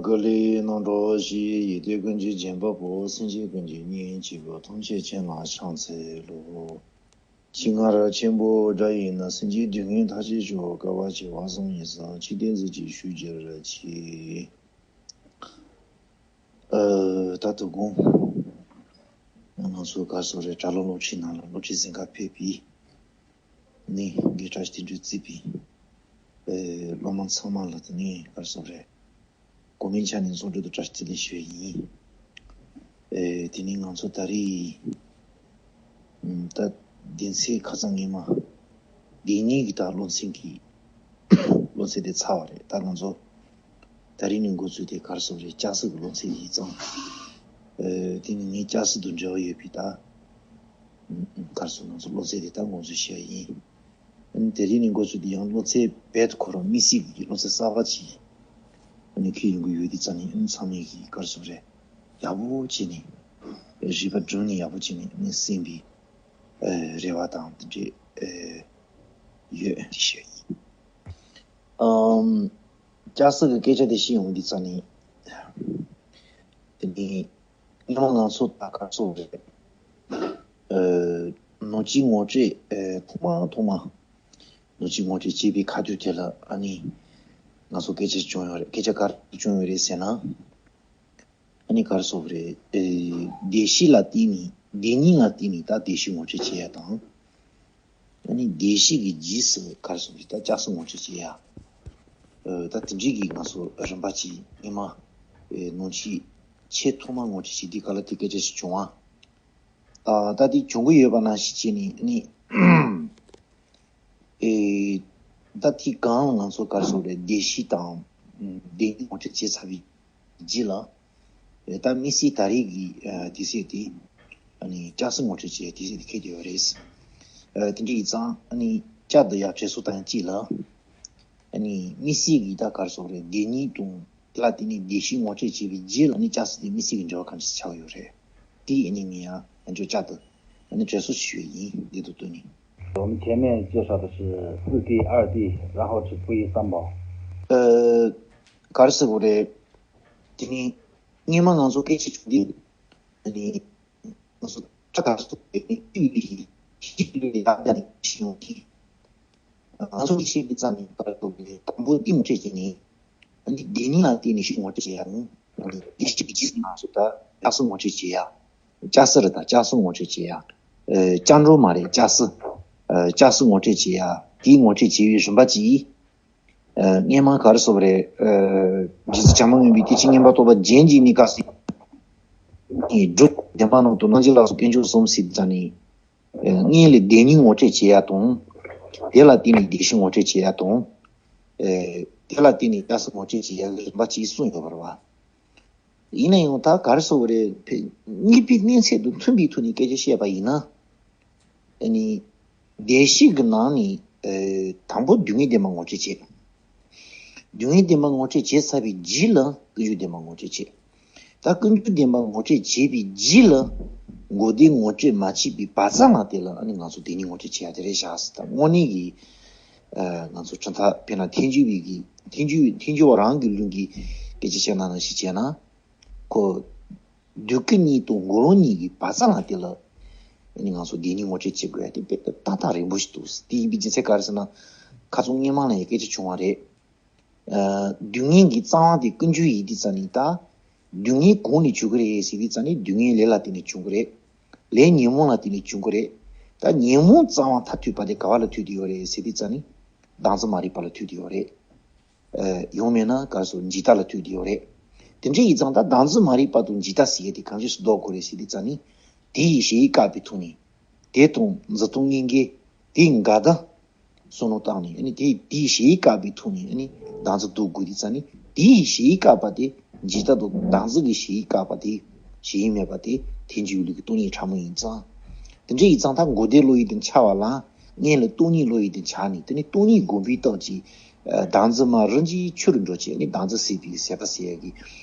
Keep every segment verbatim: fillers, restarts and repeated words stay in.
ག་ལེ་ནང་འགྲོ་ཞིག་ཡིད་དེ་ཀུན་གྱི་བྱམས་པ་པོ། སེམས་ཅན་ཀུན་གྱི་གཉེན་གཅིག་པུ། ཐམས་ཅད་མཁྱེན་ལ་ཕྱག་འཚལ་ལོ། ཁྱི་ངར་ཆེན་པོ་དགྲ་ཡིན་ན། སེམས་ཅན་སྡུག་བསྔལ་ཐར་ཕྱིར་ཤོག་དཀའ་བ་སྤྱད་པ་བསམ་ཡས་བཟང་། ཅི་སྟེ་གཟི་བརྗིད་ཞུ་གྱུར་ཅིག་ཨ། ད་དོ་དགོང་ང་ཚོ་ག་རེ་ཟེར་རེད། གྲྭ་བློ་སློབ་ཁྲིད་ནང་ལ་སློབ་ཁྲིད་གཟིགས་གར་ཕེབས་པའི་ནི་དགེ་བཀྲ་ཤིས་དོན་གྲུབ་གཙོས་པའི་ཨེ་སློབ་མ་ཚང་མ་ལ་དེ་ནི་ག་རེ་ཟེར་རེད། གོ་མིན་ཆ་ནས་ཚོགས་གྲོལ་དུ་བཀྲ་ཤིས་བདེ་ལེགས་ཞུ་ཡས་ཡིན། ཨེ་དེ་ནི་ང་ཚོ་ད་རེས་ད་གདན་ཚིགས་ཁ་སང་ཉི་མ་འདི་ཉིད་ཀྱི་ད་སློབ་ཚན་གྱི་སློབ་ཚན་དེ་ཚར་བ་རེད། ད་ང་ཚོ་ད་རིང་ནས་འགོ་ཚུགས་དེ་ག་རེ་ཟེར་རེད། སྐྱ་སེར་གྱི་སློབ་ཚན་ཡིན་ཙང་། ཨེ་དེ་ནི་ངའི་སྐྱ་སེར་དང་འབྲེལ་བ་ཡོད་པའི་ད་ག་རེ་ཟེར། ང་ཚོ་སློབ་ཚན་དེ་ད་ངོ་སྤྲོད་ཞུ་ཡས་ཡིན། ཨ་ནི་དེ་རིང་ནས་འགོ་ཚུགས་དེ་ཡང་སློབ་ཚན་རྦད་དེ་ཁོ་རང་དམིགས་བསལ་གྱི་སློབ་ཚན་གསར་པ་ཅིག་ཨ་ནི་འཁྱེར་ཡོང་གི་ཡོད་དེ་ཙང་ནི། ཨ་ནི་ཚང་མས་ཀྱིས་ག་རེ་ཟེར་རེད། ཡག་པོ་བྱས་ནས་རིག་པ་སྒྲིམ་ནས་ཡག་པོ་བྱས་ནས་ཨ་ནི་གསན་པའི་ཨ་རེ་བ་དང་དེ་འདྲས་ཨ་ཡོད་ཞུ་ཡིན། ཨམ། སྐྱ་སེར་གྱི་སྐད་ཆ་དེ་བཤད་ཡོང་དུས་ཙང་ནི། དེ་ནི་སྔོན་མ་ང་ཚོ་ད་ག་རེ་ཟེར་རེད། ཨ། ནོར་གྱིས་ངོ་སྤྲོད། ཨ། ཐོག་མ་ཐོག་མ་ནོར་གྱིས་ངོ་སྤྲོད་བྱས་པའི་ཁ་ཐུག་དེ་ལ་ཨ་ནི་ང་ཚོ་སྐད་ཆ་བྱུང་ཡོད་རེད། སྐད་ཆ་ག་རེ་བྱུང་ཡོད་རེད་ཟེར་ན། ཨ་ནི་ག་རེ་ཟེར་རེད། ཨེ། བདེ་གཤེགས་ལ་བརྟེན་ནས། བདེན་གཉིས་ལ་བརྟེན་ནས་ད་བདེ་གཤེགས་ངོ་སྤྲོད་བྱེད་ཡ་དང་། ཨ་ནི་བདེ་གཤེགས་ཀྱི་རྗེས་སུ་ག་རེ་ཟེར་རེད། ད་སྐྱ་སེར་ངོ་སྤྲོད་བྱེད་ཡ། ཨེ། ད་དེ་འདྲའི་གི་ང་ཚོ་རིམ་པ་ཅིག་སྔོན་མ། ཨེ། ནོར་གྱིས་ཆེས་ཐོག་མ་ངོ་སྤྲོད་བྱེད་དུས་ག་ལ་དེ་སྐད་ཆ་ཞིག་བྱུང་བ། ཨ། ད་དེ་བྱུང་གི་ཡོད་པ་ནང་བཞིན་བྱས་ནས་ཨ་ནི། ཨེ། ད་དེ་གང་ང་ཚོ་ག་རེ་ཟེར་རེད། བདེ་གཤེགས་དང་བདེན་གཉིས་ངོ་སྤྲོད་བྱས་ཚར་བའི་རྗེས་ལ། ཨེ། ད་དམིགས་བསལ་ད་རེས་ཀྱི་ཨ་དུས་ཚོད་དེ་ཨ་ནི་སྐྱ་སེར་ངོ་སྤྲོད་བྱེད་དུས་ཚོད་དེ་འཁེལ་བསྡད་ཡོད་རེད། ཨ། དེ་འདྲ་ཡིན་ཙང་ཨ་ནི་སྐྱ་དང་ཡང་བྲལ་སོང་དང་ཡང་གཅིག་ལ། ཨ་ནི་དམིགས་བསལ་གྱི་ད་ག་རེ་ཟེར་རེད། བདེན་གཉིས་དང་དེ་ལ་བརྟེན་ནས་བདེ་གཤེགས་ངོ་སྤྲོད་བྱས་པའི་རྗེས་ལ་ནི་སྐྱ་སེར་དེ་དམིགས་བསལ་གྱི་འབྲེལ་བ་གང་ཞིག་ཆགས་ཡོད་རེད། དེ་ཨ་ནི་ངས་ཡང་ཡང་ཅོ་ཅག་ཏུ་ཨ་ནི་དྲན་གསོ་ཞུ་ཡི་ཡིན། འདི་དུ་བཏོན་ནས། 我们前面介绍的是四 D、二 D，然后是 V 三宝。 ཨ། ག་རེ་ཟེར་དགོས་རེད། དེ་ནི་སྔོན་མ་ང་ཚོ་སྐད་ཆ་བྱུང་དུས་ཨ་ནི། ང་ཚོ་ཁྲ་དང་སོགས་པའི་ནི་ཡུལ་ལས་ཡིན། ཡུལ་ལས་ཡང་དག་ནས་ཤེས་ཡོང་གི། ང་ཚོ་གིས་ཤེས་པའི་རྩ་ནས་བར་དུ་ནི་དང་པོ་གཏིང་ངོ་སྤྲད་ཀྱི་ནི། འདི་བདེན་གཉིས་ལ་བརྟེན་ནས་ཤེས་ངོ་སྤྲད་བྱེད་ཡ་ནི། འདི་ཤེས་ཀྱི་རྗེས་སུ་ང་ཚོ་ད་སྐྱ་སེར་ངོ་སྤྲད་བྱེད་ཡ། སྐྱ་སེར་དང་སྐྱ་སེར་ངོ་སྤྲད་བྱེད་ཡ། ཨ། སྐྱ་འགྲོ་མ་རེད། སྐྱ་སེར། ཨ། སྐྱ་སེར་ངོ་སྤྲད་བྱེད་ཡ། དེའི་ངོ་སྤྲད་བྱེད་པའི་རིམ་པ་གཅིག། ཨ། སྔོན་མ་ག་རེ་ཟེར་བ་རེད། ཨ། རྗེ་བཙུན་བྱམས་པ་མགོན་པོས་སྐད་ཅིག་སྙན་པ་ཐོབ་པ་རྒྱན་གྱི་གནས་སྐབས་སུ། ཨེ། སྒྲུབ་བདེན་པ་རྣམས་དང་རྣམ་འབྱེད་ལ་སོགས་དཀོན་མཆོག་གསུམ་ཟེར་ཙ་ནི། ཨེ། སྔོན་ལ་བདེན་གཉིས་ངོ་སྤྲད་བྱེད་ཡ་དང་། དེ་ལ་བརྟེན་ནས་བདེ་གཤེགས་ངོ་སྤྲད་བྱེད་ཡ་དང་། ཨེ། དེ་ལ་བརྟེན་ནས་སྐྱ་སེར་ངོ་སྤྲད་བྱེད་ཡ་གི་རིམ་པ་གཅིག་གསུངས་ཡོད་པ་རེད་བ། ཡིན་ན་ཡང་ད་ག་རེ་ཟེར་བ་རེད། ཕ་གི་གནས་པའི་གནས་ཚད་དང་མཐུན་པའི་ཐོག་ནས་སྐད་ཆ་བཤད་པ་ཡིན་ན། ཨ་ནི། བདེ་གཤེགས་ཀྱི་ནང་ནས། ཨེ། དང་པོ་སྡུག་བསྔལ་བདེན་པ་ངོ་སྤྲད་བྱེད། སྡུག་བསྔལ་བདེན་པ་ངོ་སྤྲད་བྱས་ཚར་བའི་རྗེས་ལ་ཀུན་འབྱུང་བདེན་པ་ངོ་སྤྲད་བྱེད། ད་ཀུན་འབྱུང་བདེན་པ་ངོ་སྤྲད་བྱས་པའི་རྗེས་ལ། མགོ་བདེ་ངོ་སྤྲད་མ་བྱས་པའི་བར་མཚམས་ལ་དེ་ལ་ཨ་ནི་ང་ཚོ་བདེན་གཉིས་ངོ་སྤྲད་བྱེད་ཡ་དེ་རེད་བཞག་ཟེར། ད་དངོས་གནས་ཀྱི། ཨ། ང་ཚོ་གྲུབ་མཐའ་དཔེར་ན་ཐལ་འགྱུར་བའི་གི་ཐལ་འགྱུར་ཐལ་འགྱུར་བ་རང་གི་ལུགས་ཀྱི་སྐད་ཆ་བཤད་ན་ནང་བཞིན་བྱས་ན། ཁོ། སྡུག་ཀུན་གཉིས་དང་འགོག་ལམ་གཉིས་ཀྱི་བར་མཚམས་ལ་དེ་ལ། ཨ་ནི་ང་ཚོ་བདེན་གཉིས་ངོ་སྤྲོད་བྱེད་དགོས་ཡ་དེ་དཔེ་ཏག་ཏག་རན་པོ་ཞིག་འདུག་དེ་ཡིན་པའི་རྒྱུ་མཚན་ག་རེ་ཟེར་ན། ཁ་སང་སྔོན་མ་ལ་ཡང་སྐད་ཆ་བྱུང་བ་རེད། ཨ། སྡུག་བསྔལ་གྱི་རྩ་བ་དེ་ཀུན་འབྱུང་ཡིན་དུས་ཙ་ནི་ད། སྡུག་བསྔལ་གང་ནས་བྱུང་གི་རེད་ཟེར་དུས་ཙ་ནི་སྡུག་བསྔལ་ལས་ལ་བརྟེན་ནས་བྱུང་གི་རེད། ལས་ཉོན་མོངས་ལ་བརྟེན་ནས་བྱུང་གི་རེད། ད་ཉོན་མོངས་རྩ་བ་མཐར་ཐུག་པ་དེ་ག་བ་ལ་ཐུག་བསྡད་ཡོད་རེད་ཟེར་དུས་ཙ་ནི། བདག་འཛིན་མ་རིག་པ་ལ་ཐུག་བསྡད་ཡོད་རེད། ཨ། ཡང་མིན་ན་ག་རེ་ཟེར། འཇིག་ལྟ་ལ་ཐུག་བསྡད་ཡོད་རེད། དེ་འདྲ་ཡིན་ཙང་ད་བདག་འཛིན་མ་རིག་པ་དང་འཇིག་ལྟ་ཟེར་ཡས་དེ་གང་ཞིག་སུ་ལྡོག་དགོས་རེད་ཟེར་དུས་ཙ་ནི། དེ་ཡི་གཞི་བཀག་པའི་ཐོག་ནས། དེ་དང་འཛིན་སྟངས་གཉིས་ཀའི་དེའི་འགལ་ཟླ་བསམ་བློ་བཏང་ནས། ཨ་ནི་དེ་དེའི་གཞི་བཀག་པའི་ཐོག་ནས་ཨ་ནི་བདག་འཛིན་ལྡོག་དགོས་དུས་ཙ་ནི། དེའི་གཞི་བཀག་པ་དེ་འཇིག་ལྟ་དང་བདག་འཛིན་གྱི་གཞི་བཀག་པ་དེ། གཞི་མེད་པ་དེ་ཐལ་འགྱུར་ལུགས་ཀྱི་སྟོང་ཉིད་ཕྲ་མོ་ཡིན་ཙང་། དེ་འདྲ་ཡིན་ཙང་ད་མགོ་བདེ་བློ་ཡི་དེ་འཆར་བ་ལ། སྔོན་ལ་སྟོང་ཉིད་བློ་ཡི་དེ་འཆར་ནས། དེ་ནས་སྟོང་ཉིད་སྒོམ་པའི་སྟོབས་ཀྱིས། ཨ། བདག་འཛིན་མ་རིན་ཆེན་ཆུ་རུ་འགྲོ་བྱས་ནས་བདག་འཛིན་ཟད་པའི་ཟད་པ་ཟད་ཡས་ཀྱི་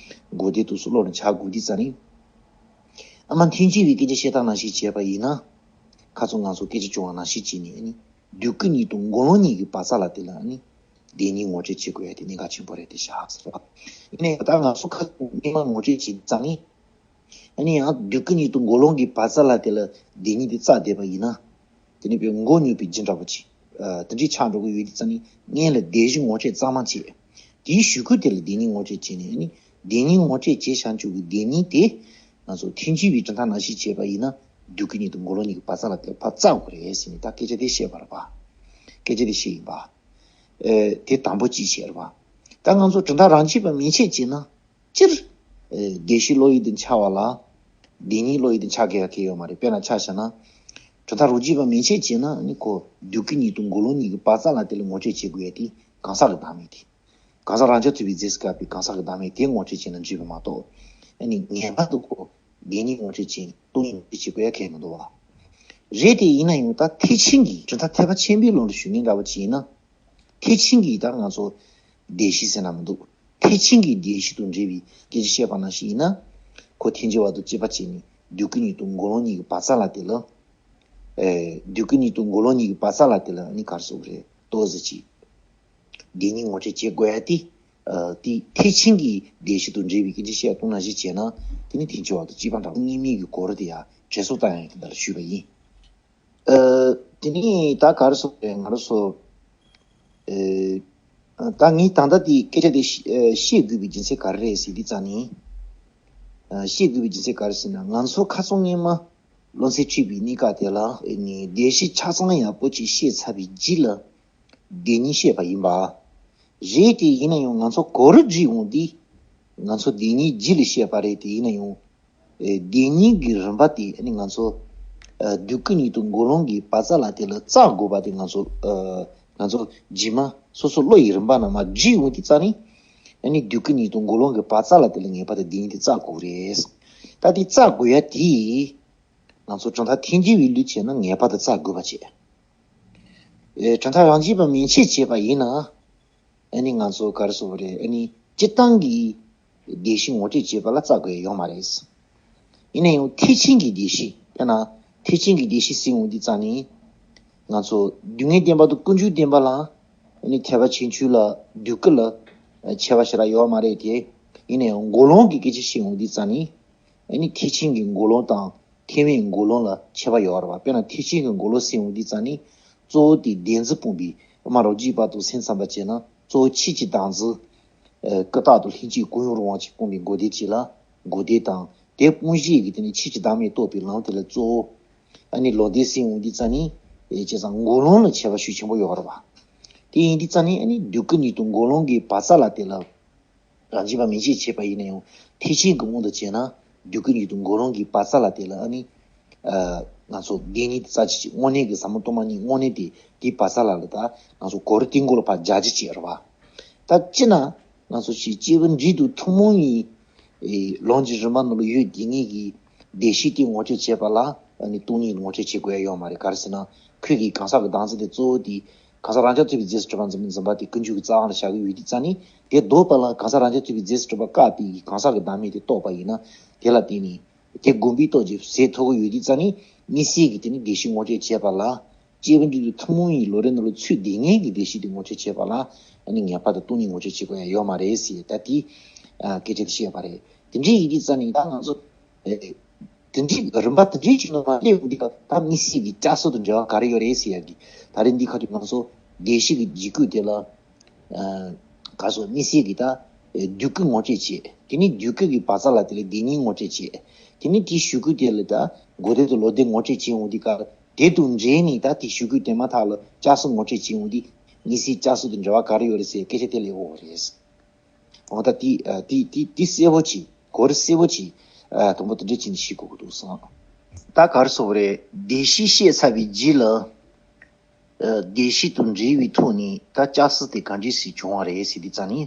མགོ་བདེ་སྟོབས་སུ་བློ་ལ་འཆར་དགོས་དུས་ཙ་ནི། ཨ་མ་ཐལ་འགྱུར་བའི་སྐད་ཆ་བཤད་སྟངས་ནང་བཞིན་བྱས་པ་ཡིན་ན། ཁ་སང་ང་ཚོ་སྐད་ཆ་བྱུང་བ་ནང་བཞིན་བྱས་ནས་ཨ་ནི། སྡུག་ཀུན་གཉིས་དང་འགོག་ལམ་གཉིས་ཀྱི་བར་མཚམས་ལ་དེ་ལ་ཨ་ནི། བདེན་གཉིས་ངོ་སྤྲོད་བྱེད་དགོས་ཡ་དེ་གནད་འགག་ཆེན་པོ་རེད་དེ་བཞག་ཟེར་བ། ཡིན་ན་ཡང་ད་ང་ཚོ་ཁ་སང་སྔོན་མ་ངོ་སྤྲོད་བྱེད་ཙང་ནི། ཨ་ནི་ཡང་དུས་ཀུན་ཉིད་དུ་མགོ་ལོག་གི་བག་ཚ་ལ་དེ་ལ་བདེན་གཉིས་དེ་བཙལ་བསྡད་པ་ཡིན་ན། དེ་ནི་བའི་མགོ་ཉོས་པའི་རྒྱུ་འདྲ་པོ་ཅིག་ཨ་དེ་འདྲའི་ཆགས་འགྲོ་གི་ཡོད་དེ་ཙང་ནི་སྔོན་ལ་བདེན་བཞི་ངོ་སྤྲོད་གཙང་མ་བྱེད། དེའི་གཞུག་གུ་དེ་ལ་བདེན་གཉིས་ངོ་སྤྲོད་བྱས་ནས་ཨ་ནི་བདེན་གཉིས་ངོ་སྤྲོད་བྱས་བྱང་ཆུབ་ཀྱི་བདེན་གཉིས་དེ་ང་ཚོ་ཐལ་འགྱུར་བའི་གྲུབ་མཐའ་ནང་བཞིན་བྱས་པ་ཡིན་ན་དུས་ཀུན་ཉིད་དུ་མགོ་ལོག་གཉིས་ཀྱི་བག་ཚ་ལ་དེ་ཕར་བཙལ་དགོས་རེད་ཟེར་ནས་ད་སྐད་ཆ་དེ་བཤད་པ་རེད་པ། སྐད་ཆ་དེ་བཤད་ཡིན་པ། ཨེ་དེ་དང་པོ་གཅིག་བཤད་རེད་པ། ད་ང་ཚོ་གྲུབ་མཐའ་རང་རྐྱ་པ་མན་ཆད་བྱས་ན། སྤྱིར། ཨེ་བདེན་བཞི་བློ་ཡུལ་དུ་འཆར་བ་ལ། བདེན་གཉིས་བློ་ཡུལ་དུ་འཆར་དགོས་ཡ་གང་ཡང་ཡོད་མ་རེད། དཔེར་ན་ཆ་བཞག་ན། གྲུབ་མཐའ་རང་རྐྱ་པ་མན་ཆད་བྱས་ན་ནི་ཁོ་དུས་ཀུན་ཉིད་དུ་མགོ་ལོག་གཉིས་ཀྱི་བག་ཚ་ལ་དེ་ལ་ངོ་སྤྲོད་བྱེད་དགོས་ཡ་དེ་གང་ཟག་གི་བདག་མེད་དེ། གང་ཟག་རང་རྐྱ་ཐུབ་པའི་རྫས་སུ་བཀག་པའི་གང་ཟག་གི་བདག་མེད་དེ་ངོ་སྤྲོད་བྱས་ན་འགྲིག་པ་མ་གཏོགས། ཨ་ནི་ངེས་པར་དུ་ཁོ་བདེན་གཉིས་ངོ་སྤྲོད་བྱས་ནས་སྟོང་ཉིད་ངོ་སྤྲོད་བྱེད་དགོས་ཡ་གང་ཡང་མི་འདུག་བ། རེད་དེ་ཡིན་ན་ཡང་ད་ཐེག་ཆེན་གྱི་གྲུབ་མཐའ་ཐེག་པ་ཆེན་པོའི་ལུགས་ལ་ཞུགས་མཁན་འདྲ་པོ་ཅིག་ཡིན་ན། ཐེག་ཆེན་གྱི་ད་ང་ཚོ་བདེན་བཞི་ཟེར་ན་མི་འདུག་ཐེག་ཆེན་གྱི་བདེན་བཞི་དང་འབྲེལ་བའི་སྐད་ཆ་བཤད་པ་ནང་བཞིན་ཡིན་ན། ཁོ་ཐལ་འགྱུར་བ་དང་བཅས་པ་བྱས་ནས་དུས་ཀུན་ཉིད་དུ་མགོ་ལོག་གཉིས་ཀྱི་བག་ཚ་ལ་དེ་ལ། ཨེ་དུས་ཀུན་ཉིད་དུ་མགོ་ལོག་གཉིས་ཀྱི་བག་ཚ་ལ་དེ་ལ་ནི་ག་རེ་ཟེར་དགོས་རེད། ཏོག་ཙམ་ཅིག་བདེན་གཉིས་ངོ་སྤྲོད་བྱེད་དགོས་ཡ་དེ། ཨ་དེ་ཐེག་ཆེན་གྱི་བདེན་བཞི་དང་འབྲེལ་བའི་སྐད་ཆ་བཤད་སྟངས་ནང་བཞིན་བྱས་ན་དེ་ནི་ཐལ་འགྱུར་བ་དང་བཅས་པ་འདྲ་བོ་གཉིས་མེད་ཀྱི་གོ་རིམ་དེ་ཡང་དྲན་གསོ་བཏང་ཡ་ཡིན་དེ་འདྲ་ཞུས་པ་ཡིན། ཨ་དེ་ནས་ད་ག་རེ་ཟེར་དགོས་རེད། ང་རང་ཚོ་ཨེ་ད་ངས་ད་ལྟ་དེ་སྐད་ཆ་དེ་བཤད་དགོས་པའི་རྒྱུ་མཚན་ག་རེ་རེད་ཟེར་དུས་ཙང་ནས། ཨ་བཤད་དགོས་པའི་རྒྱུ་མཚན་ག་རེ་ཟེར་ན་ང་ཚོ་ཁ་སང་སྔོན་མ་བློ་འཚབ་འཁྲིད་པའི་གནས་སྐབས་དེ་ལ་ནས་བདེན་བཞི་ཆ་ཚང་ཡག་པོ་ཅིག་བཤད་ཚར་བའི་རྗེས་ལ་བདེན་གཉིས་བཤད་པ་ཡིན་པ། རེད་དེ་ཡིན་ན་ཡང་ང་ཚོ་གོ་རིམ་བསྒྲིགས་འོང་དུས་ང་ཚོ་བདེན་གཉིས་རྗེས་ལ་བཤད་པ་རེད་དེ་ཡིན་ན་ཡང་། ཨེ་བདེན་གཉིས་ཀྱི་རིམ་པ་དེ་ནི་ང་ཚོ་ཨ་དུས་ཀུན་ཉིད་དུ་མགོ་ལོག་གི་བག་ཚ་ལ་དེ་ལ་བཙལ་དགོས་པ་དེ་ང་ཚོ་ཨ་ང་ཚོ་རྗེས་མ་སོ་སོ་བློ་ཡི་རིམ་པ་ནང་མར་བསྒྲིགས་འོང་དུས་ཙང་ནི། ཨ་ནི་དུས་ཀུན་ཉིད་དུ་མགོ་ལོག་གི་བག་ཚ་ལ་དེ་ལ་ངེས་པར་དུ་བདེན་གཉིས་དེ་བཙལ་དགོས་རེད། ད་དེ་བཙལ་དགོས་ཡ་དེ་ང་ཚོ་གྲུབ་མཐའ་ཐལ་འགྱུར་བའི་ལུགས་བྱས་ན་ངེས་པར་དུ་བཙལ་དགོས་པ་བྱས། ཨེ་གྲུབ་མཐའ་རང་རྐྱ་པ་མན་ཆད་བྱས་པ་ཡིན་ན། ཨ་ནི་ང་ཚོ་ག་རེ་ཟེར་དགོས་རེད། ཨ་ནི་སྤྱིར་བཏང་གི་བདེན་བཞི་ངོ་སྤྲོད་བྱེད་པ་ལ་བཙལ་དགོས་ཡ་ཡོད་མ་རེད། ཡིན་ན་ཡང་ཐེག་ཆེན་གྱི་བདེན་བཞི་དཔེར་ན་ཐེག་ཆེན་གྱི་བདེན་བཞི་ཟེར་འོང་དུས་ཙང་ནི། ང་ཚོ་སྡུག་བསྔལ་བདེན་པ་དང་ཀུན་འབྱུང་བདེན་པ་ལ་ཨ་ནི་ཐེག་པ་ཆེན་པོའི་ལ་དུས་ཀུན་ལ་ཁྱད་པར་ཞེ་དྲག་ཡོད་མ་རེད་དེ། ཡིན་ན་ཡང་མགོ་ལོག་གི་སྐད་ཆ་བཤད་འོང་དུས་ཙང་ནི། ཨ་ནི་ཐེག་ཆེན་གྱི་མགོ་ལོག་དང་ཐེག་དམན་མགོ་ལོག་ལ་ཁྱད་པར་ཡོད་རེད་བ། དཔེར་ན་ཐེག་ཆེན་གྱི་མགོ་ལོག་ཟེར་འོང་དུས་ཙང་ནི་གཙོ་བོ་དེ་བདེན་འཛིན་སྤོང་བའི་དམར་པོ་འཇིགས་པ་དང་སེམས་ཙམ་པ་བྱས་ན་གཙོ་བོ་ཆོས་ཀྱི་བདག་འཛིན། ཨ་ཀུན་བརྟགས་དང་ལྷན་སྐྱེས་ཀུན་ཡོད་རང་དབང་ཅིག་སྤོང་བའི་མགོ་སྡེ་གཅིག་ལ། མགོ་སྡེ་དང་དེ་སྤོང་བྱེད་ཀྱི་དེ་ནི་ཆོས་ཀྱི་བདག་མེད་རྟོགས་པའི་ལམ་དེ་ལ་གཙོ་བོ། ཨ་ནི་ལོག་ལྟ་ཟེར་འོང་དུས་ཙང་ནི། ཨེ་བྱས་ཙང་མགོ་ལོག་ལ་ཁྱད་པར་ཤུགས་ཆེན་པོ་ཡོད་རེད་བ། དེ་ཡིན་དུས་ཙང་ནི་ཨ་ནི་དུས་ཀུན་ཉིད་དུ་མགོ་ལོག་གི་བག་ཚ་ལ་དེ་ལ། རང་རྐྱ་པ་མན་ཆད་བྱས་པ་ཡིན་ན་ཡང་ཐེག་ཆེན་གྱི་དབང་དུ་བྱས་ན་དུས་ཀུན་ཉིད་དུ་མགོ་ལོག་གི་བག་ཚ་ལ་དེ་ལ་ཨ་ནི། ཨ་ང་ཚོ་བདེན་གཉིས་དེ་རྩ་ཆེ་ཆེ་དངོས་གནས་ཀྱི་ཟབ་མོ་སྟོང་པ་ཉིད་དངོས་གནས་དེ་དེའི་བག་ཚ་ལ་ལ་ད་ང་ཚོ་གོ་རིམ་དེའི་མགོ་ལ་ཕར་རྒྱག་རྒྱུ་བྱས་རེད་བ། ད་སྤྱིར་ན་ང་ཚོ་ཞིག་སྐྱེས་བུ་འབྲིང་དང་ཐུན་མོང་གི་ཨེ་ལམ་གྱི་རིམ་པ་ནང་ལ་ཡོད་བདེན་གཉིས་ཀྱི་བདེན་བཞི་དེ་ངོ་སྤྲོད་བྱེད་པ་ལ་ཨ་ནི་སྟོང་ཉིད་ངོ་སྤྲོད་བྱེད་དགོས་ཡ་ཡོད་མ་རེད། ག་རེ་ཟེར་ན་ཁོས་ཀྱི་གང་ཟག་གི་བདག་འཛིན་དེ་གཙོ་བོ་དེ། གང་ཟག་རང་རྐྱ་ཐུབ་པའི་རྫས་སུ་གྲུབ་པ་འཛིན་པ་འཛིན་པ་དེ་ཀུན་འབྱུང་གི་རྩ་དབང་ལ་བཞག་གི་ཡོད་དུས་ཙང་ནི་དེ་ལྡོག་པ་ལ་གང་ཟག་རང་རྐྱ་ཐུབ་པའི་རྫས་སུ་གྲུབ་པ་བཀག་པའི་གང་ཟག་གི་བདག་མེད་དེ་རྟོགས་པ་ཡིན་ན་དེ་ལ་བརྟེན་ནས་དེ་བསྒོམ་པའི་སྟོབས་ཀྱིས་ཟད་ཐུབ་ཀྱི་ཡོད་དུས་ཙང་ནི་དམིགས་བསལ་གྱི་དེ་ནི་བདེན་བཞི་ངོ་སྤྲོད་བྱེད་པ་ལ་སྐྱེས་བུ་འབྲིང་དང་ཐུན་མོང་གི་ལམ་རིམ་ནང་ལ་ཚུལ་བདེན་གཉིས་ཀྱི་བདེན་བཞི་དེ་ངོ་སྤྲོད་བྱེད་པ་ལ་ཨ་ནི་ངེས་པར་དུ་སྟོང་ཉིད་ངོ་སྤྲོད་བྱེད་དགོས་ཡ་ཡོད་མ་རེད་ཟེར་ད་དེ་སྐད་ཆ་དེ་བཤད་པ་རེད། དེ་འདྲའི་ཡིན་དུས་ཙང་ནི་ད་ང་ཚོ། དེ་འདྲའི་རིམ་པ་དེ་འདྲའི་ཞིག་ནང་ལ་སླེབས་འོང་དུས་ད་དམིགས་བསལ་གྱི་བསྐྱར་གསོ་དང་འབྲེལ་བ་ག་རེ་ཡོད་རེད་ཟེར་ཡ་གི་ད་རེས་འདི་ཁ་ཐུག་ང་ཚོ་བདེན་བཞི་གི་འཇིགས་སྐུལ་དེ་ལ་ག་སོ་དམིགས་བསལ་གྱི་ད་དུས་སྐུལ་ངོ་སྤྲོད་བྱེད། དེ་ནས་དུས་སྐུལ་གྱི་བག་ཚ་ལ་དེ་ལ་བདེན་གཉིས་ངོ་སྤྲོད་བྱེད། དེ་ནས་དེའི་གཞུག་གུ་དེ་ལ་ད་མགོ་སྡེ་དང་ལོག་སྡེ་ངོ་སྤྲོད་བྱེད་འོང་དུས་ཀ་དེ་དང་འབྲེལ་ནས་ད་དེའི་གཞུག་གུ་དེ་མ་ཐག་ལ་བསྐྱར་གསོ་ངོ་སྤྲོད་བྱེད་འོང་དུས་དམིགས་བསལ་བསྐྱར་གསོ་དང་འབྲེལ་བ་ག་རེ་ཡོད་རེད་ཟེར་སྐད་ཆ་དེ་སླེབས་འོང་བ་རེད། འོ་ད་དེ་ཨ་དེ་དེ་དེ་གསལ་པོ་བྱེད། གོ་རིམ་གསལ་པོ་བྱེད། ཨ་དང་པོ་དེ་འདྲ་བྱས་ནས་ཤེས་དགོས་ཀྱི་འདུག་བསམ། ད་ག་རེ་ཟེར་དགོས་རེད། བདེན་བཞི་བཤད་ཚར་བའི་རྗེས་ལ། ཨ་བདེན་བཞི་དང་འབྲེལ་བའི་ཐོག་ནས་ད་བསྐྱར་གསོ་དེ་ག་འདྲས་སེ་བྱུང་བ་རེད་ཟེར་དུས་ཙང་ནི།